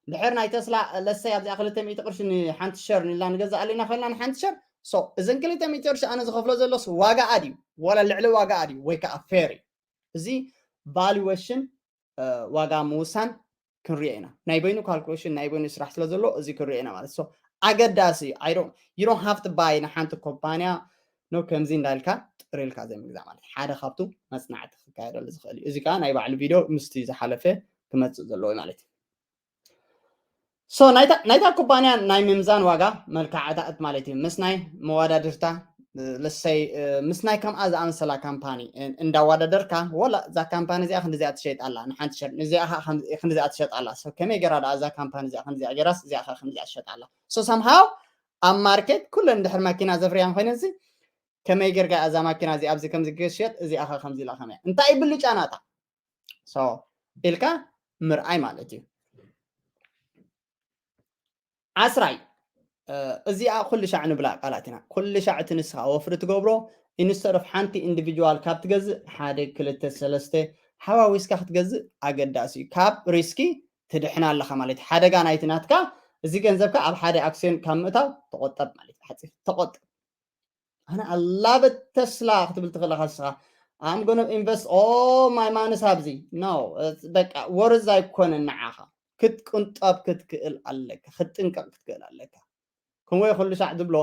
ድሕር ናይ ተስላ ለሰይ ኣብዚኣ ክልተ ሚእቲ ቅርሺ ንሓንቲ ሸር ንላ ንገዛእ ኣለና ኮይና ንሓንቲ ሸር so እዘን ክልተ ሚእቲ ቅርሺ ኣነ ዝኸፍሎ ዘሎስ ዋጋ ኣድዩ ዋላ ልዕሊ ዋጋ ኣድዩ ወይ ከዓ ፌር እዩ? እዚ ቫሉዌሽን ዋጋ ምውሳን ክንሪኦ ኢና። ናይ በይኑ ካልኩሌሽን ናይ በይኑ ስራሕ ስለ ዘሎ እዚ ክንሪኦ ኢና ማለት። So ኣገዳሲ እዩ። I don't, you don't have to buy ንሓንቲ ኮምፓንያ ኖ ከምዚ እንዳልካ ጥሪልካ ዘይምግዛእ ማለት ሓደ ካብቱ መፅናዕቲ ክካየደሉ ዝኽእል እዩ። እዚ ከዓ ናይ ባዕሉ ቪድዮ ምስቲ ዝሓለፈ ክመፅእ ዘለዎ እዩ ማለት እዩ። So ናይታ ኩባንያ ናይ ምምዛን ዋጋ መልክዓታት ማለት እዩ። ምስ ናይ መወዳድርታ ለሰይ ምስ ናይ ከምኣ ዝኣመሰላ ካምፓኒ እንዳወዳደርካ ወላ እዛ ካምፓኒ እዚኣ ክንዲዚኣ ትሸይጥ ኣላ ንሓንቲ ሸር እዚኣ ክንዲዚኣ ትሸጥ ኣላ። ከመይ ገይራ ደኣ እዛ ካምፓኒ እዚኣ ክንዲዚኣ ገይራስ እዚኣ ክንዲዚኣ ትሸጥ ኣላ? So somehow ኣብ ማርኬት ኩለን ድሕር ማኪና ዘፍርያን ኮይነን ከመይ ጌርካ እዛ ማኪና እዚ ኣብዚ ከምዚ ክሸጥ እዚኣ ከ ከምዚ ኢላ ከመይ እንታይ ብልጫ ናታ ኢልካ ምርኣይ ማለት እዩ። ዓስራይ እዚኣ ኩሉ ሻዕ ንብላ ቃላት ኢና። ኩሉ ሻዕ እቲ ንስኻ ወፍሪ ትገብሮ ኢንስተድ ኦፍ ሓንቲ ኢንዲቪጁዋል ካብ ትገዝእ ሓደ ክልተ ሰለስተ ሓዋዊስካ ክትገዝእ ኣገዳሲ እዩ። ካብ ሪስኪ ትድሕና ኣለኻ ማለት ሓደጋ ናይቲ ናትካ እዚ ገንዘብካ ኣብ ሓደ ኣክሲዮን ካብ ምእታው ተቆጠብ ማለት ሓፂር ተቆጠብ። ኣነ ኣላበት ተስላ ክትብል ትኽእለካ ንስኻ I'm gonna invest all my money ኣብዚ no በቃ ወርዝ ኣይኮነን ንዓኻ ክትቅንጠብ ክትክእል ኣለካ ክትጥንቀቅ ክትክእል ኣለካ። ከምኡ ኩሉ ሻዕ ዝብሎ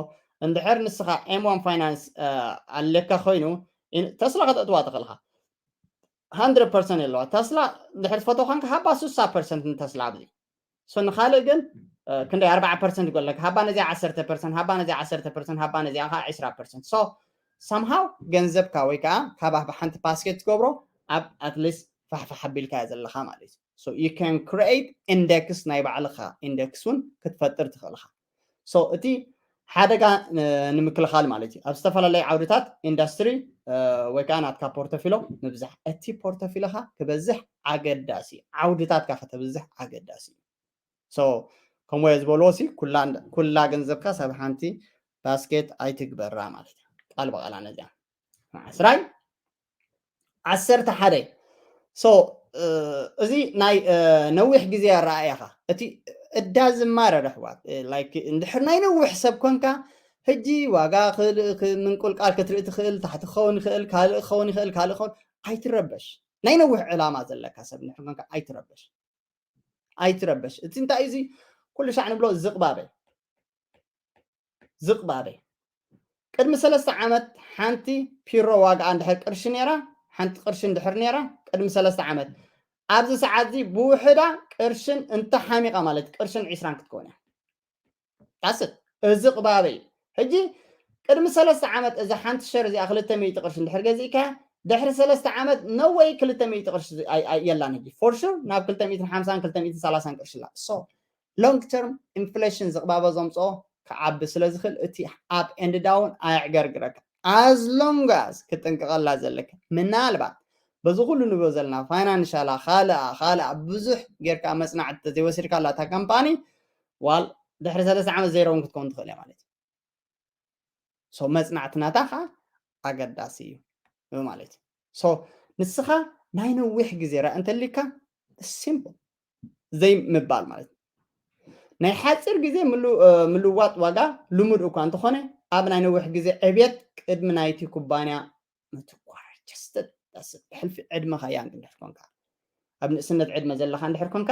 እንድሕር ንስኻ ኤም ዋን ፋይናንስ ኣለካ ኮይኑ ተስላ ከተእትዋ ትኽእልካ hundred percent የለዋ ተስላ እንድሕር ትፈቶ ኮንካ ሃባ ስሳ ፐርሰንት ንተስላ ኣብዚ so ንካልእ ግን ክንደይ ኣርባዓ ፐርሰንት ይጎለካ ሃባ ነዚኣ ዓሰርተ ፐርሰንት ሃባ ነዚኣ ዓሰርተ ፐርሰንት ሃባ ነዚኣ ከዓ ዕስራ ፐርሰንት so somehow ገንዘብካ ወይ ከዓ ካባህ ብሓንቲ ፓስኬት ትገብሮ ኣብ ኣትሊስት ፋሕፋሕ ኣቢልካ ዘለካ ማለት እዩ። You can create index ናይ ባዕልካ index እውን ክትፈጥር ትኽእልካ። So እቲ ሓደጋ ንምክልኻል ማለት እዩ ኣብ ዝተፈላለዩ ዓውድታት ኢንዳስትሪ ወይ ከዓ ናትካ ፖርቶፊሎ ምብዛሕ እቲ ፖርቶፊሎካ ክበዝሕ ኣገዳሲ ዓውድታትካ ከተብዝሕ ኣገዳሲ እዩ። ከምኡ እየ ዝበልዎ ሲ ኩላ ገንዘብካ ሰብ ሓንቲ ባስኬት ኣይትግበራ ማለት እዩ። ቃል ብቃላ ነዚኣ ዓስራይ ዓሰርተ ሓደ so እዚ ናይ ነዊሕ ግዜ ኣረኣያኻ እቲ እዳ ዝማረር ኣሕዋት እንድሕር ናይ ነዊሕ ሰብ ኮንካ ሕጂ ዋጋ ምንቁልቃል ክትርኢ ትኽእል ታሕቲ ክኸውን ይኽእል ካልእ ክኸውን ይኽእል ካልእ ክኸውን ኣይትረበሽ። ናይ ነዊሕ ዕላማ ዘለካ ሰብ እንድሕር ኮንካ ኣይትረበሽ። ኣይትረበሽ እቲ እንታይ እዚ ኩሉ ሻዕ ንብሎ ዝቕባበ ዝቕባበ ቅድሚ ሰለስተ ዓመት ሓንቲ ፒሮ ዋጋኣ እንድሕር ቅርሺ ነራ ሓንቲ ቅርሺ እንድሕር ነራ ቅድሚ ሰለስተ ዓመት ኣብዚ ሰዓት እዚ ብውሕዳ ቅርሽን እንተሓሚቓ ማለት ቅርሽን ዒስራን ክትከውን እያ። ዳስት እዚ ቅባበ እዩ። ሕጂ ቅድሚ ሰለስተ ዓመት እዛ ሓንቲ ሸር እዚኣ ክልተ ሚእቲ ቅርሺ እንድሕር ገዚእካ ድሕሪ ሰለስተ ዓመት ነወይ ክልተ ሚእቲ ቅርሺ የላን ሕጂ for sure ናብ ክልተ ሚእትን ሓምሳን ክልተ ሚእትን ሰላሳን ቅርሺ ላ so long term inflation ዝቕባበ ዘምፅኦ ክዓቢ ስለ ዝኽእል እቲ up and down ኣየዕገርግረካ as long as ክትጥንቀቐላ ዘለካ ምናልባት በዚ ኩሉ ንብሎ ዘለና ፋይናንሻላ ካልኣ ካልኣ ብዙሕ ጌርካ መፅናዕቲ ተዘይወሲድካላ እታ ካምፓኒ ዋል ድሕሪ ሰለስተ ዓመት ዜሮ እውን ክትከውን ትኽእል እያ ማለት እዩ። መፅናዕቲ ናታ ከዓ ኣገዳሲ እዩ ማለት እዩ። ንስኻ ናይ ነዊሕ ግዜ ርኣ እንተሊካ ሲምፕል ዘይምባል ማለት እዩ። ናይ ሓፂር ግዜ ምልዋጥ ዋጋ ልሙድ እኳ እንተኾነ ኣብ ናይ ነዊሕ ግዜ ዕብየት ቅድሚ ናይቲ ኩባንያ ምትኳር ጀስት ብሕልፊ ዕድመኻ ያንግ እንድሕር ኮንካ ኣብ ንእስነት ዕድመ ዘለኻ እንድሕር ኮንካ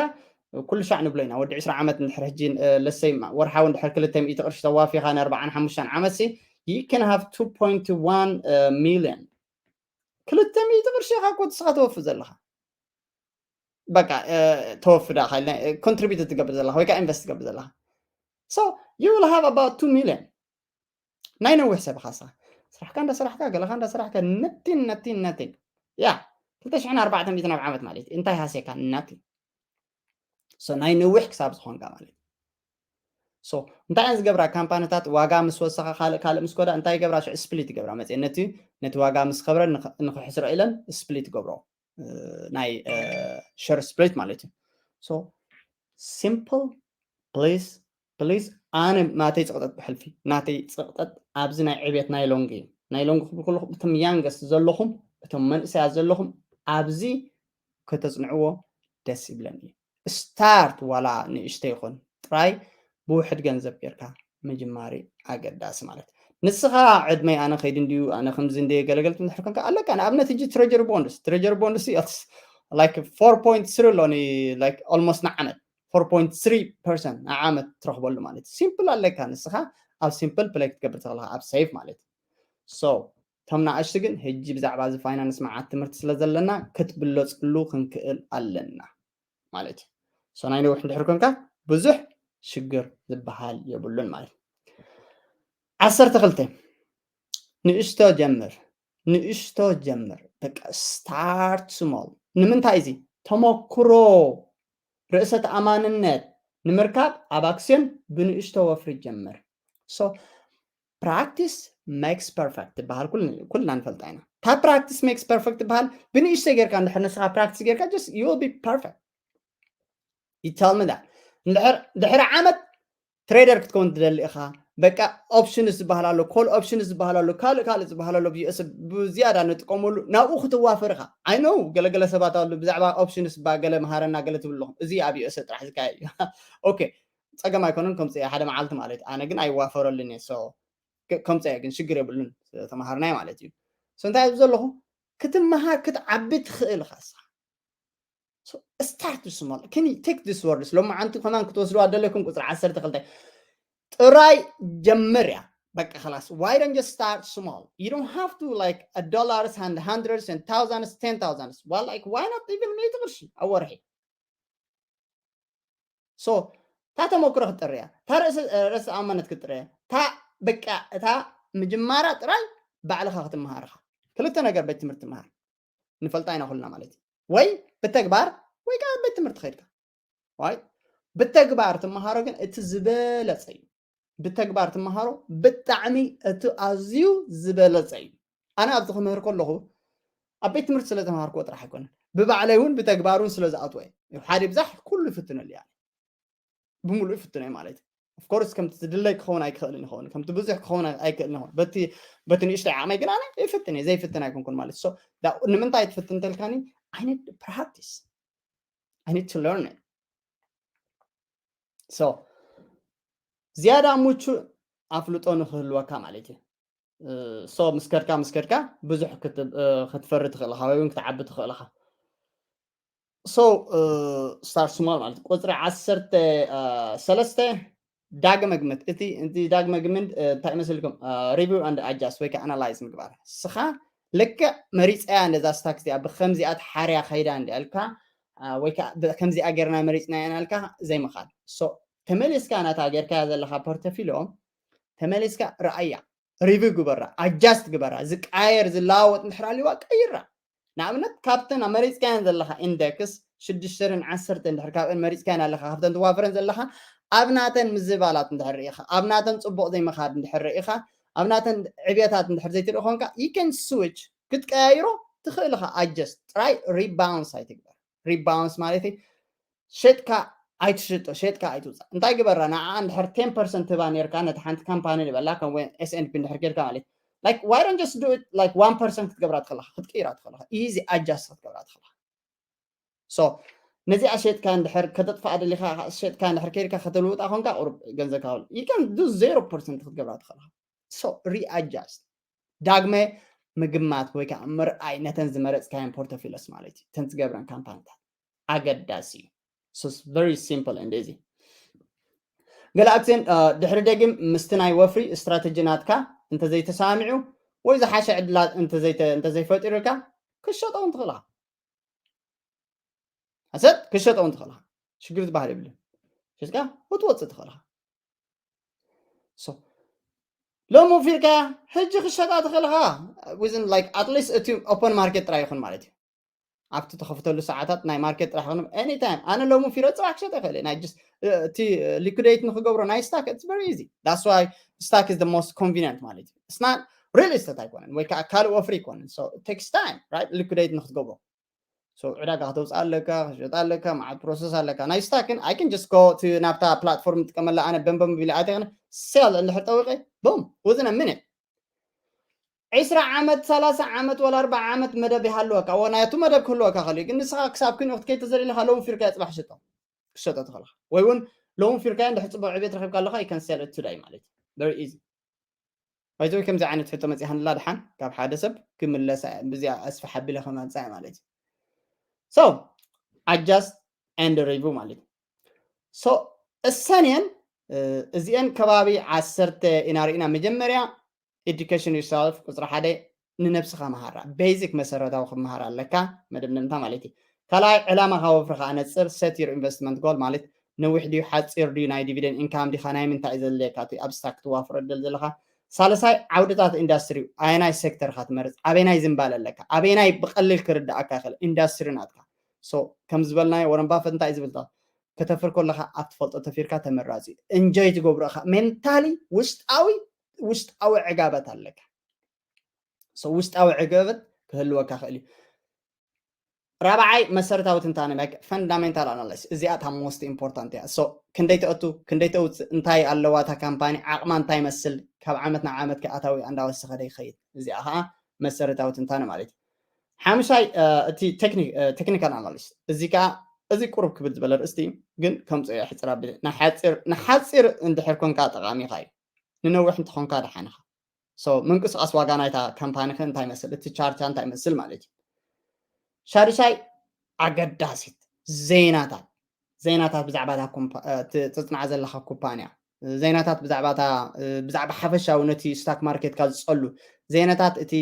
ኩሉ ሻዕ ንብሎ ኢና ወዲ ዕስራ ዓመት እንድሕር ሕጂ ለሰይ ወርሓዊ እንድሕር ክልተ ሚእቲ ቅርሺ ተዋፊኻ ንኣርባዓን ሓሙሽተን ዓመት ሲ you can have two point one million. ክልተ ሚእቲ ቅርሺ ኢኻ እኮ ንስኻ ተወፊ ዘለኻ። በቃ ተወፊ ዳ contribute ትገብር ዘለኻ ወይ ከዓ invest ትገብር ዘለኻ። So you will have about two million. ናይ ነዊሕ ሰብ ኢኻ ንስኻ። ስራሕካ እንዳሰራሕካ፣ ገለኻ እንዳሰራሕካ፣ nothing, nothing, nothing. ያ ክልተ ሽሕን ኣርባዕተ ሚእትን ኣብ ዓመት ማለት እዩ። እንታይ ሃስየካ? Nothing. So ናይ ነዊሕ ክሳብ ዝኾንካ ማለት እዩ። So እንታይ እየን ዝገብራ ካምፓኒታት? ዋጋ ምስ ወሰኻ፣ ካልእ ካልእ ምስ ኮዳ እንታይ ይገብራ? ሽዑ split ይገብራ። መፅኤ ነቲ ነቲ ዋጋ ምስ ከብረ ንኸ- ንኽሕስሮ ኢለን split ይገብሮ። ናይ share split ማለት እዩ። So simple, please, please. ኣነ ናተይ ፅቕጠት ብሕልፊ ናተይ ፅቕጠት ኣብዚ ናይ ዕቤት ናይ long እዩ። ናይ long ክብል ከለኹ እቶም youngest ዘለኹም፣ እቶም መንእሰያት ዘለኹም ኣብዚ ከተፅንዕዎ ደስ ይብለኒ። Start ዋላ ንእሽተይ ይኹን ጥራይ ብውሕድ ገንዘብ ጌርካ ምጅማር ኣገዳሲ ማለት። ንስኻ ዕድመይ ኣነ ከይዲ እንድዩ፣ ኣነ ከምዚ እንደ ገለገልት እንድሕር ኮንካ ኣለካ። ንኣብነት ሕጂ treasury bonds፣ treasury bonds like four point three ኣሎ ኒ like almost ንዓመት four point three percent ንዓመት ትረኽበሉ ማለት። Simple ኣለካ፣ ንስኻ ኣብ simple play ክትገብር ተኽለኻ ኣብ safe ማለት። So እቶም ንኣሽቱ ግን ሕጂ ብዛዕባ እዚ finance መዓት ትምህርቲ ስለ ዘለና ክትብለፅሉ ክንክእል ኣለና ማለት እዩ። So ናይ ነዊሕ እንድሕር ኮንካ ብዙሕ ሽግር ዝበሃል የብሉን ማለት እዩ። ዓሰርተ ክልተ ንእሽቶ ጀምር፣ ንእሽቶ ጀምር። በቃ start small። ንምንታይ እዚ ተመክሮ፣ ርእሰ ተኣማንነት ንምርካብ ኣብ ኣክስዮን ብንእሽቶ ወፍሪ ጀምር። So practice makes perfect ትበሃል ኩልና ንፈልጣ ኢና። እታ practice makes perfect ትበሃል ብንእሽተይ ጌርካ እንድሕር ንስኻ practice ጌርካ just you will be perfect. You tell me that. ድሕሪ ዓመት trader ክትከውን ትደሊ ኢኻ። በቃ options ዝበሃል ኣሎ፣ call options ዝበሃል ኣሎ፣ ካልእ ካልእ ዝበሃል ኣሎ። ብዝያዳ ንጥቀመሉ ናብኡ ክትዋፈር ኢኻ። I know ገለገለ ሰባት ኣሉ ብዛዕባ options ባ ገለ መሃረና ገለ ትብሉ ኣለኹም። እዚ ኣብ USA ጥራሕ ዝካየድ እዩ። Okay፣ ጸገም ኣይኮነን ከምጽእ ሓደ መዓልቲ ማለት እዩ። ኣነ ግን ኣይዋፈረሉን እየ። So ከምጽእ ግን ሽግር የብሉን፣ ተመሃርናይ ማለት እዩ። So እንታይ ኣብዚ ዘለኹ ክትመሃር ክትዓቢ ትኽእል ኢኻ ንስኻ። So start small. Can you take this words? ሎማዓንቲ ከማን ክትወስድዋ ደለኩም ቁፅሪ ዓሰርተ ክልተ ጥራይ ጀምር እያ። በቃ خلاص. Why don't you start small? You don't have to like a dollars and hundreds and thousands, ten thousands. Well, like why not even ሚእቲ ቅርሺ ኣብ ወርሒ? So እታ ተመክሮ ክትጥርያ፣ እታ ርእሰ ተኣማንነት ክትጥርያ፣ እታ በቃ እታ ምጅማራ ጥራይ ባዕልኻ ክትመሃርኻ። ክልተ ነገር ቤት ትምህርቲ ትመሃር ንፈልጣ ኢና ኩልና ማለት እዩ። ወይ ብተግባር ወይ ከዓ ቤት ትምህርቲ ከይድካ። Right? ብተግባር ትመሃሮ ግን እቲ ዝበለፀ እዩ። ብተግባር ትመሃሮ ብጣዕሚ እቲ ኣዝዩ ዝበለፀ እዩ። ኣነ ኣብዚ ክምህር ከለኹ ኣብ ቤት ትምህርቲ ስለ ተምሃርክዎ ጥራሕ ኣይኮነን፣ ብባዕለይ እውን ብተግባር እውን ስለ ዝኣትወ እዩ። ሓደ ብዛሕ ኩሉ ይፍትነሉ እያ፣ ብምሉእ ይፍትነ ማለት እዩ። Of course ከምቲ ዝድለይ ክኸውን ኣይክኽእልን ይኸውን፣ ከምቲ ብዙሕ ክኸውን ኣይክእልን ይኸውን። በቲ በቲ ንእሽተይ ዓቕመይ ግን ኣነ ይፍትን እየ፣ ዘይፍትን ኣይኮንኩን ማለት። So ንምንታይ ትፍትን እንተልካኒ I need practice, I need to learn it. So ዝያዳ ምቹእ ኣፍልጦ ንክህልወካ ማለት እዩ። So ምስ ከድካ ምስ ከድካ ብዙሕ ክትፈሪ ትኽእል ኢኻ ወይ እውን ክትዓቢ ትኽእል ኢኻ። So start small ማለት ቁፅሪ ዓሰርተ ሰለስተ ዳግመ ግምት። እቲ እቲ ዳግመ ግምት እንታይ ይመስልኩም? Review and adjust ወይ ከዓ analyze ምግባር። ስኻ ልክዕ መሪፀያ ነዛ ስታክ እዚኣ ብከምዚኣ ትሓርያ ከይዳ እንዲ ኣልካ ወይ ከዓ ከምዚኣ ጌርና መሪፅና ኢና ኣልካ ዘይምኻድ። So ተመሊስካ ናታ ጌርካያ ዘለኻ ፖርተፊልዮ ተመሊስካ ረኣያ፣ review ግበራ፣ adjust ግበራ። ዝቃየር ዝለዋወጥ እንድሕር ኣልዋ ቀይራ። ንኣብነት ካብተን ኣብ መሪፅካየን ዘለኻ ኢንደክስ ሽዱሽተን ዓሰርተ እንድሕር ካብአን መሪፅካየን ኣለኻ፣ ካብተን ትዋፍረን ዘለኻ ኣብ ናተን ምዝባላት እንድሕር ርኢኻ፣ ኣብ ናተን ፅቡቕ ዘይምኻድ እንድሕር ርኢኻ፣ ኣብ ናተን ዕብየታት እንድሕር ዘይትርኢ ኮንካ you can switch ክትቀያይሮ ትኽእል ኢኻ። Adjust ጥራይ፣ rebounds ኣይትግበር። Rebounds ማለት ሸጥካ ኣይትሽጦ፣ ሸጥካ ኣይትውፃእ። እንታይ ግበራ ንዓ እንድሕር ten percent ትባ ነርካ ነቲ ሓንቲ ካምፓኒ ንበላ ከም S and P እንድሕር ጌርካ ማለት like why don't just do it like one percent ክትገብራ ትኽእልኻ፣ ክትቅይራ ትኽእልኻ፣ easy adjust ክትገብራ ትኽእልኻ። So ነዚኣ ሸጥካ እንድሕር ከተጥፋኣ ደሊኻ ሸጥካ እንድሕር ከይድካ ከተልውጣ ኮንካ ቁሩብ ገንዘብካ you can do zero percent ክትገብራ ትኽእልኻ። So readjust ዳግመ ምግማት ወይ ከዓ ምርኣይ ነተን ዝመረፅካየን ፖርተፊለስ ማለት እዩ፣ ተን ትገብረን ካምፓኒታት ኣገዳሲ እዩ። So very simple and easy። ገለ ኣክሲዮን ድሕሪ ደጊም ምስቲ ናይ ወፍሪ ስትራተጂ ናትካ እንተዘይተሳሚዑ ወይ ዝሓሸ ዕድላት እንተዘይፈጢሩልካ ክሸጦ እውን ትኽእልኻ። ኣሰት ክሸጦ እውን ትኽእልኻ። ሽግር ዝበሃል የብልን። ሽጥካ ክትወፅእ ትኽእልኻ። ሎሚ ፊርካ ሕጂ ክሸጣ ትኽእልኻ። Within like at least እቲ ኦፐን ማርኬት ጥራይ ይኹን ማለት እዩ። ኣብቲ ተኸፍተሉ ሰዓታት ናይ ማርኬት ጥራሕ ይኹን any time። ኣነ ሎሚ ፊረ ፅባሕ ክሸጥ ይኽእል እየ። ናይ just እቲ ሊኩዴት ንክገብሮ ናይ ስታክ it's very easy። That's why stock is the most convenient ማለት እዩ። It's not real estate ኣይኮነን ወይ ከዓ ካልእ ወፍሪ ኣይኮነን። So it takes time, right? ሊኩዴት ንክትገብሮ። So ዕዳጋ ክተውፅእ ኣለካ፣ ክሸጥ ኣለካ፣ መዓት ፕሮሰስ ኣለካ። ናይ ስታክ ግን I can just go to ናብታ ፕላትፎርም ጥቀመላ ኣነ በንበም ቢለ ኣቴክን ሴል እንድሕር ጠዊቀ boom within a minute። ዕስራ ዓመት ሰላሳ ዓመት ወላ ኣርባዓ ዓመት መደብ ይሃልወካ። ወ ናቱ መደብ ክህልወካ ከልዩ ግን ንስኻ ክሳብ ክንኡ ክትከይድ ተዘሊልካ ሎም ፊርካ ፅባሕ ሽጦ ክሸጦ ትኽእልካ። ወይ እውን ሎም ፊርካ እንድሕር ፅቡቅ ዕቤት ረኪብካ ኣለካ you can sell it today ማለት እዩ። Very easy። ባይዘወይ ከምዚ ዓይነት ሕቶ መፂሓንላ ድሓን ካብ ሓደ ሰብ ክምለሳ እዚኣ ኣስፋሕ ኣቢለ ከመፃ ማለት እዩ። So adjust and review ማለት እዩ። So እሰን እየን እዚአን ከባቢ ዓሰርተ ኢና ርኢና። መጀመርያ education yourself፣ ቁፅሪ ሓደ ንነብስኻ መሃራ፣ ቤዚክ መሰረታዊ ክመሃር ኣለካ። መደምደምታ ማለት እዩ። ካልኣይ ዕላማኻ ወፍርኻ ኣነፅር፣ set your investment goal ማለት ነዊሕ ድዩ ሓፂር ድዩ፣ ናይ ዲቪደንድ ኢንካም ዲኻ፣ ናይ ምንታይ እዩ ዘድልየካ እቲ ኣብ ስታክ ክትዋፍሮ ደል ዘለኻ። ሳልሳይ ዓውድታት ኢንዳስትሪ፣ ኣየናይ ሴክተር ኢኻ ትመርፅ፣ ኣበየናይ ዝንባለ ኣለካ፣ ኣበየናይ ብቀሊል ክርዳእካ ይኽእል ኢንዳስትሪ ናትካ። So ከም ዝበልናዮ ወረን ባፈት እንታይ እዩ ዝብል፣ ከተፍር ከለኻ ኣብ ትፈልጦ ተፊርካ ተመራፂ። እንጆይ ትገብሮ ኢኻ። ሜንታሊ ውሽጣዊ ውሽጣዊ ዕጋበት ኣለካ። So ውሽጣዊ ዕጋበት ክህልወካ ክእል እዩ። ራብዓይ መሰረታዊ ትንታነ፣ like fundamental analysis፣ እዚኣ እታ most important እያ። So ክንደይ ተእቱ፣ ክንደይ ተውፅእ፣ እንታይ ኣለዋ እታ ካምፓኒ፣ ዓቕማ እንታይ ይመስል፣ ካብ ዓመት ናብ ዓመት ከ ኣታዊ እንዳወሰኸ ዶ ይኸይድ፣ እዚኣ ከዓ መሰረታዊ ትንታነ ማለት እዩ። ሓምሻይ እቲ ቴክኒካል ኣናሊስ፣ እዚ ከዓ እዚ ቁሩብ ክብል ዝበለ ርእስቲ ግን ከምፅኦ እየ ሕፅር ኣቢለ። ንሓፂር እንድሕር ኮንካ ጠቃሚኻ እዩ፣ ንነዊሕ እንተኾንካ ደሓንኻ። So ምንቅስቃስ ዋጋ ናይታ ካምፓኒ ከ እንታይ ይመስል፣ እቲ ቻርት እንታይ ይመስል ማለት እዩ። ሻድሻይ ኣገዳሲት ዜናታት፣ ዜናታት ብዛዕባ ተፅናዕ ዘለካ ኩባንያ፣ ዜናታት ብዛዕባ ብዛዕባ ሓፈሻዊ ነቲ ስታክ ማርኬትካ ዝፀሉ ዜናታት፣ እቲ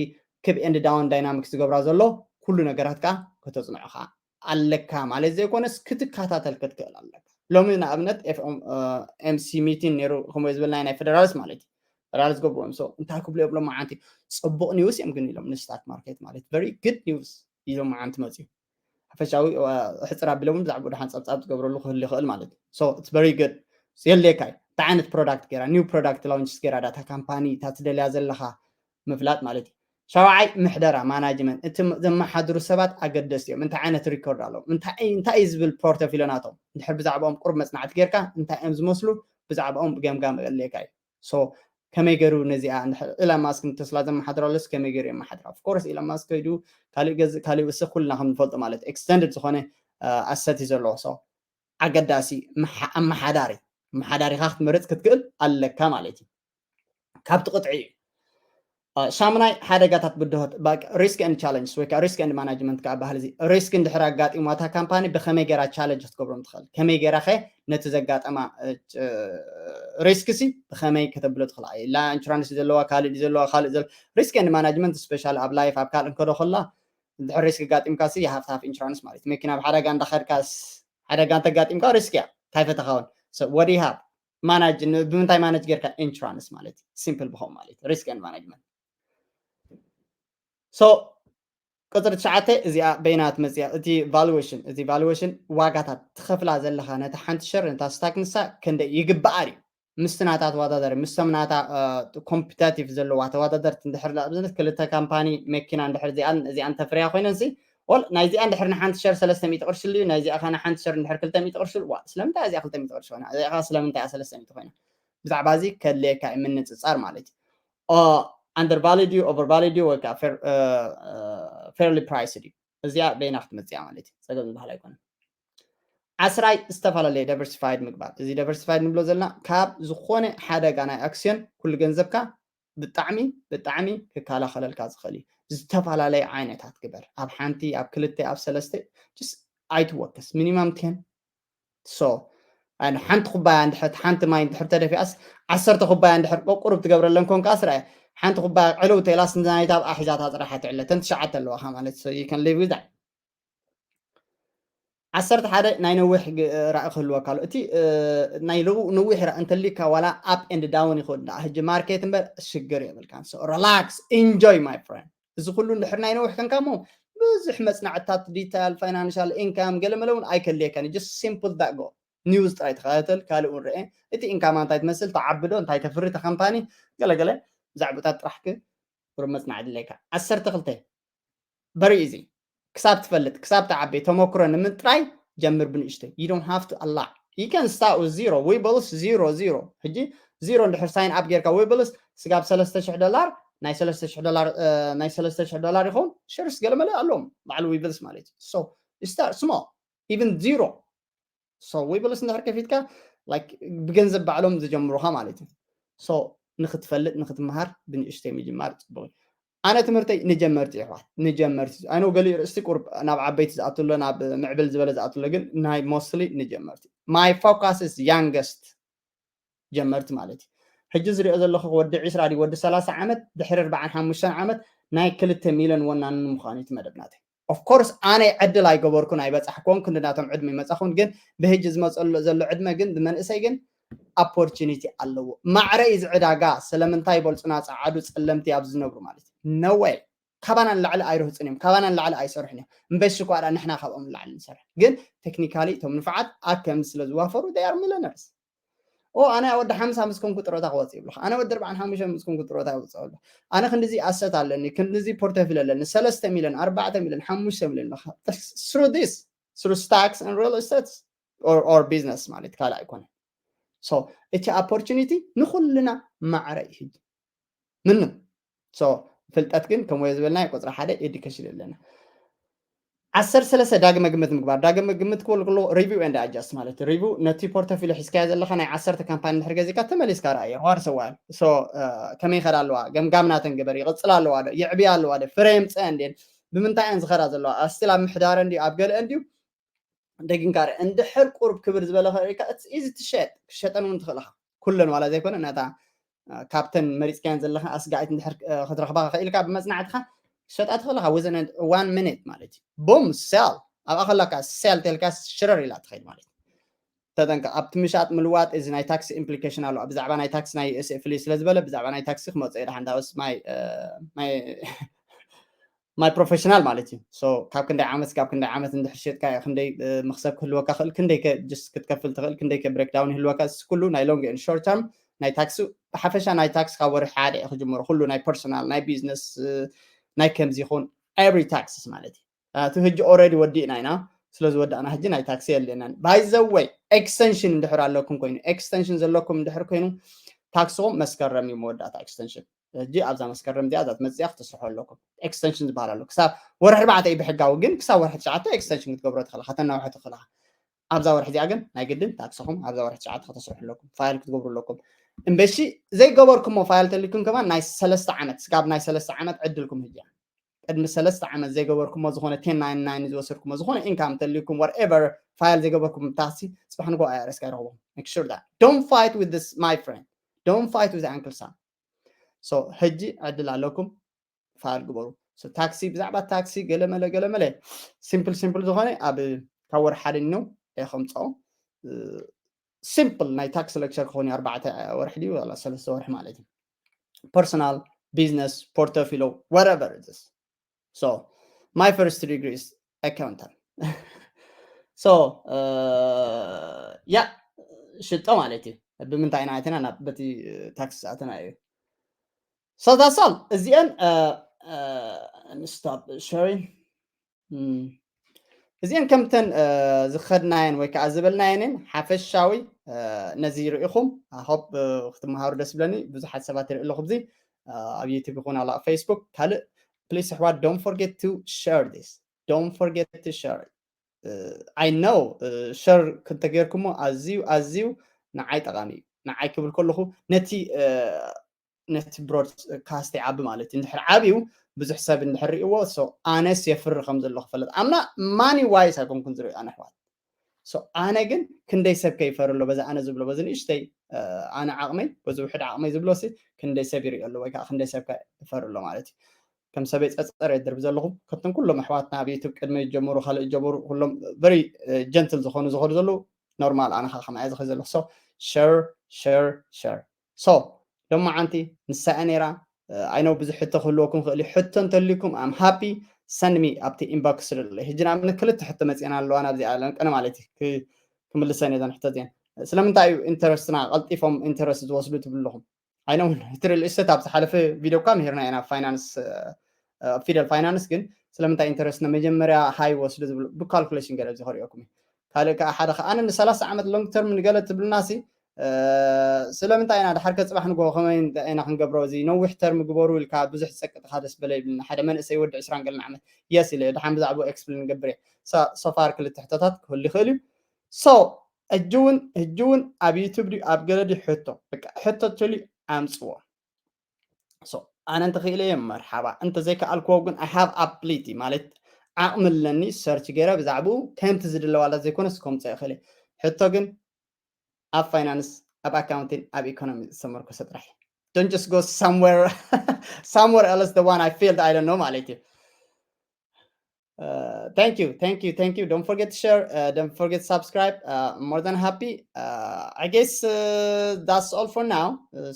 ክብ ኤንድ ዳውን ዳይናሚክስ ዝገብራ ዘሎ ኩሉ ነገራት ከዓ ከተፅንዑ ከዓ ኣለካ ማለት ዘይኮነስ ክትከታተል ክትክእል ኣለካ። ሎሚ ንኣብነት ኤፍኦምሲ ሚቲን ነይሩ፣ ከምኡ ዝበልና ናይ ፌደራልስ ማለት እዩ። ፌደራልስ ገብርዎም ሰው እንታይ ክብሉ እዮም ሎም መዓንቲ? ፅቡቅ ኒውስ እዮም ግን ኢሎም ንስታክ ማርኬት ማለት very good news ኢሎም መዓንቲ መፅዩ። ሓፈሻዊ ሕፅር ኣቢሎም ብዛዕባ ደሓን ፀብፃብ ትገብረሉ ክህሉ ይኽእል ማለት እዩ። So it's very good። የድልየካ እዩ። እንታይ ዓይነት ፕሮዳክት ገይራ፣ ኒው ፕሮዳክት ላውንችስ ገይራ፣ ዳታ ካምፓኒ እታ ትደልያ ዘለካ ምፍላጥ ማለት እዩ። ሻውዓይ ምሕደራ ማናጅመንት፣ እቲ ዘመሓድሩ ሰባት ኣገደስቲ እዮም። እንታይ ዓይነት ሪኮርድ ኣለዎም፣ እንታይ እንታይ እዩ ዝብል ፖርቶፊሎ ናቶም፣ እንድሕር ብዛዕባኦም ቁሩብ መፅናዕቲ ጌርካ እንታይ እዮም ዝመስሉ ብዛዕባኦም ገምጋም የድልየካ እዩ። So ከመይ ገይሩ ነዚኣ እንድሕር ኢላን ማስክ ንተስላ ዘመሓድሩ ኣሎስ ከመይ ገይሩ የመሓድራ? Of course ኢላን ማስክ ከይዱ ካሊእ ገዝእ ካሊእ ውስኽ ኩልና ከም ንፈልጦ ማለት ኤክስተንድድ ዝኾነ ኣሰት እዩ ዘለዎ። So ኣገዳሲ ኣመሓዳሪ ኣመሓዳሪኻ ክትመርፅ ክትክእል ኣለካ ማለት እዩ። ካብቲ ቅጥዒ እዩ። ሻምናይ ሓደጋታት ብድሆት፣ ሪስክ ኤንድ ቻለንጅስ ወይ ከዓ ሪስክ ኤንድ ማናጅመንት ከዓ ባህል እዚ ሪስክ እንድሕር ኣጋጢሙ እታ ካምፓኒ ብከመይ ገይራ ቻለንጅ ክትገብሮም ትኽእል፣ ከመይ ገይራ ከ ነቲ ዘጋጠማ ሪስክ ሲ ብከመይ ከተብሎ ትኽእል። ኢላ ኢንሹራንስ ዘለዋ ካልእ ዘለዋ ካልእ ዘለ ሪስክ ኤንድ ማናጅመንት ስፔሻል ኣብ ላይፍ ኣብ ካልእ እንከዶ ከላ እንድሕር ሪስክ ኣጋጢምካ ሲ you have to have insurance ማለት መኪና ኣብ ሓደጋ እንዳኸድካ ሓደጋ እንተጋጢምካ ሪስክ እያ። እንታይ ፈተኻውን ወዲ ሃብ ማናጅ ብምንታይ ማናጅ ጌርካ ኢንሹራንስ ማለት ሲምፕል ብኸው ማለት ሪስክ ኤንድ ማናጅመንት። So ቅፅሪ ትሽዓተ እዚኣ በይናት መፅያ እቲ ቫሉዌሽን፣ እቲ ቫሉዌሽን ዋጋታት ትኸፍላ ዘለካ ነቲ ሓንቲ ሸር ነታ ስታክ ንሳ ክንደይ ይግበኣ ድዩ ምስቲ ናታ ተወዳዳሪ ምስቶም ናታ ኮምፒታቲቭ ዘለዋ ተወዳደርቲ እንድሕር ኣብነት ክልተ ካምፓኒ መኪና እንድሕር እዚኣን እዚኣን ተፍርያ ኮይነን ሲ ወል ናይዚኣ እንድሕር ንሓንቲ ሸር ሰለስተ ሚእቲ ቅርሺ ልዩ ናይዚኣ ከ ንሓንቲ ሸር እንድሕር ክልተ ሚእቲ ቅርሺ ዋ ስለምንታይ እዚኣ ክልተ ሚእቲ ቅርሺ ኮይና እዚኣ ከ ስለምንታይ እያ ሰለስተ ሚእቲ ኮይና ብዛዕባ እዚ ከድልየካ እዩ ምንፅፃር ማለት እዩ። ኣንደር ቫሊድ ድዩ ኦቨር ቫሊድ ድዩ ወይ ከዓ ፌርሊ ፕራይስ ድዩ እዚኣ በይና ክትመፅያ ማለት እዩ። ፀገም ዝበሃል ኣይኮነን። ዓስራይ ዝተፈላለየ ዳይቨርሲፋይድ ምግባር። እዚ ዳይቨርሲፋይድ ንብሎ ዘለና ካብ ዝኾነ ሓደጋ ናይ ኣክስዮን ኩሉ ገንዘብካ ብጣዕሚ ብጣዕሚ ክከላኸለልካ ዝኽእል እዩ። ዝተፈላለየ ዓይነታት ግበር። ኣብ ሓንቲ ኣብ ክልተ ኣብ ሰለስተ ኣይትወከስ። ሚኒማም ቴን so ሓንቲ ኩባያ እንድሕር ሓንቲ ማይ እንድሕር ተደፊኣስ ዓሰርተ ኩባያ እንድሕር ቁሩብ ትገብረለን ኮንካስ ርኣ ሓንቲ ኩባያ ዕልው ተላስ ናይታ ኣብኣ ሒዛታ ጥራሓ ትዕለ ተን ትሽዓተ ኣለዋኻ ማለት can live with that። ዓሰርተ ሓደ ናይ ነዊሕ ራእ ክህልወካ ኣሎ። እቲ ናይ ነዊሕ ራእ እንተሊካ ዋላ up and down ይኸድ ዳ ህጂ ማርኬት እምበር ሽግር የብልካን። So relax, enjoy my friend። እዚ ኩሉ እንድሕር ናይ ነዊሕ ከንካ እሞ ብዙሕ መጽናዕትታት detail financial income ገለመለ እውን ኣይከልየካን። Just simple that go news ጥራይ ተኸታተል። ካልእ እውን ርአ እቲ ኢንካማ እንታይ ትመስል ተዓብዶ እንታይ ተፍሪ ተካምፓኒ ገለገለ ብዛዕባታት ጥራሕ ክብር መጽናዕ ድለካ። ዓሰርተ ክልተ very easy። ክሳብ ትፈልጥ ክሳብ ትዓበይ ተመክሮ ንምጥራይ ጀምር ብንእሽተይ። You don't have to a lot. You can start with zero. Wibbles zero zero። ሕጂ ዚሮ እንድሕር ሳይን ኣፕ ጌርካ ዊብልስ ስጋብ ሰለስተ ሽሕ ዶላር ናይ ሰለስተ ሽሕ ዶላር ናይ ሰለስተ ሽሕ ዶላር ይኸውን ሽርስ ገለመለ ኣለዎም ባዕሉ ዊብልስ ማለት እዩ። So start small, even zero። So ዊብልስ እንድሕር ከፊትካ ብገንዘብ ባዕሎም ዝጀምሩኻ ማለት እዩ። So ንክትፈልጥ ንክትመሃር ብንእሽተይ ምጅማር ፅቡቅ እዩ። ኣነ ትምህርተይ ንጀመርቲ ይሕዋት ንጀመርቲ ኣይነው ገሊኡ ርእስቲ ቁርብ ናብ ዓበይቲ ዝኣትሎ ናብ ምዕብል ዝበለ ዝኣትሎ ግን ናይ mostly ንጀመርቲ። My focus is youngest ጀመርቲ ማለት እዩ። ሕጂ ዝሪኦ ዘለኹ ወዲ ዕስራ ድዩ ወዲ ሰላሳ ዓመት ድሕሪ ኣርባዓን ሓሙሽተን ዓመት ናይ ክልተ ሚልዮን ወናኒ ንምዃን እዩ እቲ መደብ ናተይ። Of course ኣነ ዕድል ኣይገበርኩን ኣይበፃሕኩን ክንዲ ናቶም ዕድመ ይመፃኹን ግን ብሕጂ ዝመፀሉ ዘሎ ዕድመ ግን ብመንእሰይ ግን opportunity ኣለዎ። ማዕረ እዩ ዝዕዳጋ ስለምንታይ ይበልፁና ፀዓዱ ፀለምቲ ኣብዚ ዝነብሩ ማለት እዩ። No way። ካባና ንላዕሊ ኣይርህፁን እዮም። ካባና ንላዕሊ ኣይሰርሕን እዮም። እምበሽ እኳ ንሕና ካብኦም ንላዕሊ ንሰርሕ ግን technically እቶም ንፋዓት ኣብ ከምዚ ስለ ዝዋፈሩ they are millionaires። ኦ ኣነ ወዲ ሓምሳ ምስ ኮንኩ ጥሮታ ክወፅእ ይብሉኻ። ኣነ ወዲ ኣርባዓን ሓሙሽተን ምስ ኮንኩ ጥሮታ ይወፅእ ኣሎ። ኣነ ክንዲዚ ኣሰት ኣለኒ ክንዲዚ ፖርተፊል ኣለኒ ሰለስተ ሚልዮን ኣርባዕተ ሚልዮን ሓሙሽተ ሚልዮን ኣለኻ። Through this through stocks and real estate or business ማለት ካልእ ኣይኮነን። So እቲ opportunity ንኩልና ማዕረ እዩ ሕጂ ምንም። So ፍልጠት ግን ከምኡ ዝበልናዮ ቁፅሪ ሓደ education ኣለና። ዓሰርተ ሰለስተ ዳግመ ግምት ምግባር። ዳግመ ግምት ክብል ከሎ review and adjust ማለት እዩ። Review ነቲ ፖርተፊሊዮ ሒዝካዮ ዘለካ ናይ ዓሰርተ ካምፓኒ እንድሕር ገዚእካ ተመሊስካ ረኣዮ። What's a while? So ከመይ ይኸዳ ኣለዋ? ገምጋም ናተን ግበር። ይቕፅላ ኣለዋ ዶ? ይዕብያ ኣለዋ ዶ? ፍረ የምፅአ እንድየን? ብምንታይ እየን ዝኸዳ ዘለዋ? Still ኣብ ምሕዳረን ድዩ ኣብ ገለአን ድዩ? ደጊምካ ርእ። እንድሕር ቁሩብ ክብር ዝበለ ከርእካ it's easy to ሸጥ ክሸጠን እውን ትኽእል ኢኻ። ኩለን ዋላ ዘይኮነ ነታ ካብተን መሪፅካየን ዘለካ ኣስጋኢት እንድሕር ክትረኽባ ክእል ኢልካ ብመፅናዕትካ ሸጣ ትኽእል ኢኻ within one minute ማለት እዩ። Boom sell ኣብኣ ከላካ sell ተልካ ሽረር ኢላ ትኸይድ ማለት እዩ። ተጠንቀቕ ኣብቲ ምሻጥ ምልዋጥ እዚ ናይ ታክሲ implication ኣሎ ብዛዕባ ናይ ታክሲ ናይ USA ፍልይ ስለ ዝበለ ብዛዕባ ናይ ታክሲ ክመፅኦ ኢለ ሓንዳውስ my professional ማለት እዩ። So ካብ ክንደይ ዓመት ካብ ክንደይ ዓመት እንድሕር ሸጥካ ክንደይ መክሰብ ክህልወካ ክእል ክንደይ just ክትከፍል ትኽእል ክንደይ breakdown ይህልወካ ኩሉ ናይ long and short term ናይ ታክሲ ብሓፈሻ ናይ ታክሲ ካብ ወርሒ ሓደ ክጅምሮ ኩሉ ናይ personal ናይ business ናይ ከምዚ ይኹን every taxes ማለት እዩ። እቲ ሕጂ already ወዲእና ኢና። ስለዚ ወዳእና ሕጂ ናይ ታክሲ የለናን። By the way extension እንድሕር ኣለኩም ኮይኑ extension ዘለኩም እንድሕር ኮይኑ ታክስኹም መስከረም እዩ መወዳእታ extension። ሕጂ ኣብዛ መስከረም እዚኣ እዛ ትመፅእ ክትስርሑ ኣለኩም። Extension ዝበሃል ኣሎ ክሳብ ወርሒ ኣርባዕተ እዩ ብሕጋዊ ግን ክሳብ ወርሒ ትሽዓተ extension ክትገብሮ ትኽእል ኢኻ ተናውሖ ትኽእል ኢኻ። ኣብዛ ወርሒ እዚኣ ግን ናይ ግድን ታክስኹም ኣብዛ ወርሒ ትሽዓተ ከተስርሑ ኣለኩም file ክትገብሩ ኣለኩም። እምበሺ ዘይገበርኩሞ file ተልኩም ከማን ናይ ሰለስተ ዓመት ስጋብ ናይ ሰለስተ ዓመት ዕድልኩም ሕጂ እያ። ቅድሚ ሰለስተ ዓመት ዘይገበርኩሞ ዝኾነ ten ninety-nine ዝወሰድኩሞ ዝኾነ income ተልኩም whatever file ዘይገበርኩም ታክሲ ፅባሕ ንጎ IRS ኣይረኽቦም። Make sure that don't fight with this my friend, don't fight with Uncle Sam። So ሕጂ ዕድል ኣለኩም file ግበሩ። ታክሲ ብዛዕባ ታክሲ ገለመለ ገለመለ simple simple ዝኾነ ኣብ ካብ ወርሒ ሓደ ነው ከምፅኦ simple ናይ tax lecture ክኾን እዩ ኣርባዕተ ወርሒ ድዩ ዋላ ሰለስተ ወርሒ ማለት እዩ። Personal business portfolio whatever it is. So my first degree is accountant. So ያ ሽጦ ማለት እዩ። ብምንታይ ኢና ኣትና ናብ በቲ ታክሲ ኣተና እዩ። So that's all እዚአን stop sharing እዚአን ከምተን ዝኸድናየን ወይ ከዓ ዝበልናየንን ሓፈሻዊ ነዚ ርኢኹም hope ክትመሃሩ ደስ ብለኒ። ብዙሓት ሰባት ይርኢ ኣለኹ ብዚ ኣብ YouTube ይኹን ኣብ Facebook ካልእ please ኣሕዋት don't forget to share this, don't forget to share. I know share እንተጌርኩሞ ኣዝዩ ኣዝዩ ንዓይ ጠቓሚ እዩ። ንዓይ ክብል ከለኹ ነቲ ነቲ broadcast ይዓቢ ማለት እዩ። እንድሕር ዓብዩ ብዙሕ ሰብ እንድሕር ርእይዎ ኣነስ የፍሪ ከም ዘሎ ክፈልጥ ኣምና money wise ኣይኮንኩን ዝርኢ ኣነ ኣሕዋት። ኣነ ግን ክንደይ ሰብ ከይፈር ኣሎ በዚ ኣነ ዝብሎ በዚ ንእሽተይ ኣነ ዓቕመይ በዚ ውሕድ ዓቕመይ ዝብሎ ሲ ክንደይ ሰብ ይሪኦ ኣሎ ወይ ከዓ ክንደይ ሰብ ከይፈር ኣሎ ማለት እዩ። ከም ሰበይ ፀፀር የድርብ ዘለኹም ከብቶም ኩሎም ኣሕዋትና ኣብ ዩቱብ ቅድመ ይጀምሩ ካልእ ይጀምሩ ኩሎም ቨሪ ጀንትል ዝኾኑ ዝኸዱ ዘለዉ ኖርማል ኣነ ከዓ ከምኣ ዝኸ ዘለኹ so share share share so ሎማዓንቲ ንሳ እያ ነይራ። ኣይነው ብዙሕ ሕቶ ክህልወኩም ክእል እዩ ሕቶ እንተልዩኩም I'm happy send me ኣብቲ inbox ስለ ዘሎ ሕጂ ንኣብነት ክልተ ሕቶ መፅአና ኣለዋ ናብዚ ኣለንቀነ ማለት እዩ ክምልሰን እየን ሕቶ እዚአን ስለምንታይ እዩ ኢንተረስትና ቀልጢፎም ኢንተረስት ዝወስዱ ትብሉ ኣለኹም ኣይነው እቲ ሪል ኢስቴት ኣብ ዝሓለፈ ቪድዮ እኳ ምሂርና ኢና ፋይናንስ ፊደል ፋይናንስ ግን ስለምንታይ ኢንተረስት መጀመርያ ሃይ ወስዱ ዝብሉ ብካልኩሌሽን ገለ ዝኸሪኦኩም እዩ ካልእ ከዓ ሓደ ከዓ ኣነ ንሰላሳ ዓመት long term ንገለ ትብልና ሲ ስለምንታይ ኢና ድሓር ከፅባሕ ንግሆ ከመይ ኢና ክንገብሮ እዚ ነዊሕ ተርም ግበሩ ኢልካ ብዙሕ ዝፀቅጥካ ደስ በለ ይብልና ሓደ መንእሰይ ወዲ ዕስራን ገለን ዓመት yes ኢለ ድሓን ብዛዕባኡ explain ንገብር እየ so far ክልተ ሕቶታት ክህሉ ይኽእል እዩ so ሕጂ እውን ሕጂ እውን ኣብ ዩቱብ ድዩ ኣብ ገለ ድዩ ሕቶ በቃ ሕቶ ትልዩ ኣምፅዎ ኣነ እንተኽኢለ እየ መርሓባ እንተዘይከኣልክዎ ግን I have ability ማለት ዓቕሚ ኣለኒ search ገይረ ብዛዕባኡ ከምቲ ዝድለዋላ ዘይኮነስ ከምፅኦ ይኽእል እየ ሕቶ ግን ኣብ ፋይናንስ ኣብ ኣካውንቲን ኣብ ኢኮኖሚ ዝተመርኮሰ ጥራሕ እዩ don't just go somewhere somewhere else the one I failed I don't know ማለት እዩ Uh, thank you, thank you, thank you. Don't forget to share. Uh, don't forget to subscribe. Uh, more than happy. Uh, I guess uh, that's all for now.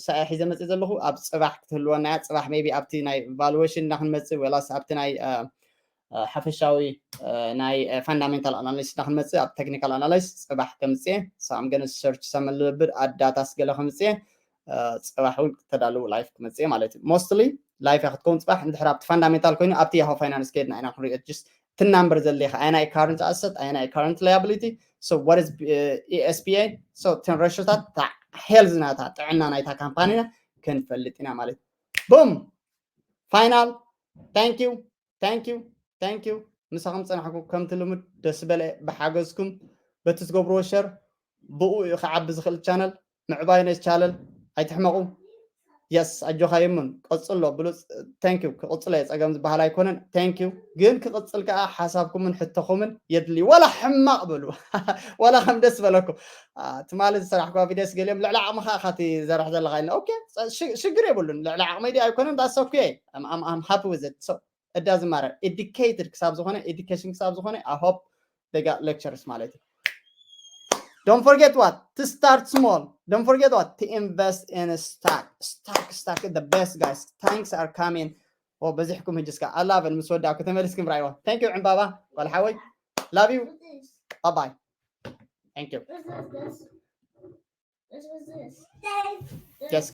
ሳያ ሒዘ መፅእ ዘለኹ ኣብ ፅባሕ ክትህልወና እያ ፅባሕ maybe ኣብቲ ናይ ቫሉዌሽን እናክንመፅእ ወላስ ኣብቲ ናይ ሓፈሻዊ ናይ ፋንዳሜንታል ኣናሊስ እናክንመፅእ ኣብ ቴክኒካል ኣናሊስ ፅባሕ ከምፅእ so I'm gonna search some a little bit ኣዳታስ ገለ ከምፅእ ፅባሕ እውን ተዳልው ላይፍ ክመፅእ ማለት እዩ mostly ላይፍ እያ ክትከውን ፅባሕ እንድሕር ኣብቲ ፋንዳሜንታል ኮይኑ ኣብቲ ያሆ ፋይናንስ ከይድና ኢና ክንሪኦ just እቲ ናምበር ዘድልየካ ኣየናይ ካረንት ኣሰት ኣየናይ ካረንት ላያብሊቲ so what is ESPA so ten ሬሾታት ሄልዝ ናታ ጥዕና ናይታ ካምፓኒና ክንፈልጥ ኢና ማለት boom final thank you thank you thank you ምሳኹም ፀናሕኩ ከምቲ ልሙድ ደስ በለ ብሓገዝኩም በቲ ትገብርዎ ሸር ብኡ እዩ ክዓቢ ዝኽእል ቻነል ምዕባይ ነዚ ቻነል ኣይትሕመቑ yes ኣጆኻ ይሙን ቀፅሎ ብሉፅ thank you ክቕፅሎ እየ ፀገም ዝበሃል ኣይኮነን thank you ግን ክቕፅል ከዓ ሓሳብኩምን ሕቶኹምን የድሊ ወላ ሕማቕ በሉ ወላ ከም ደስ በለኩም ትማሊ ዝሰራሕኩዋ ቪድዮስ ገሊኦም ልዕሊ ዓቕምኻ ኢኻ ትዘርሕ ዘለኻ ኢልና okay ሽግር የብሉን ልዕሊ ዓቕመይ ድዩ ኣይኮነን that's okay I'm happy with it so it doesn't matter educated ክሳብ ዝኾነ education ክሳብ ዝኾነ I hope they got lectures ማለት እዩ don't forget what to start small don't forget what to invest in a stock stock stock the best guys thanks are coming በዚሕኩም ህጅ እስካ ኣላቨን ምስ ወዳእኩ ተመሊስኩም ራይዋ thank you ዕምባባ ጓል ሓወይ love you bye bye thank you This was this. This was this. just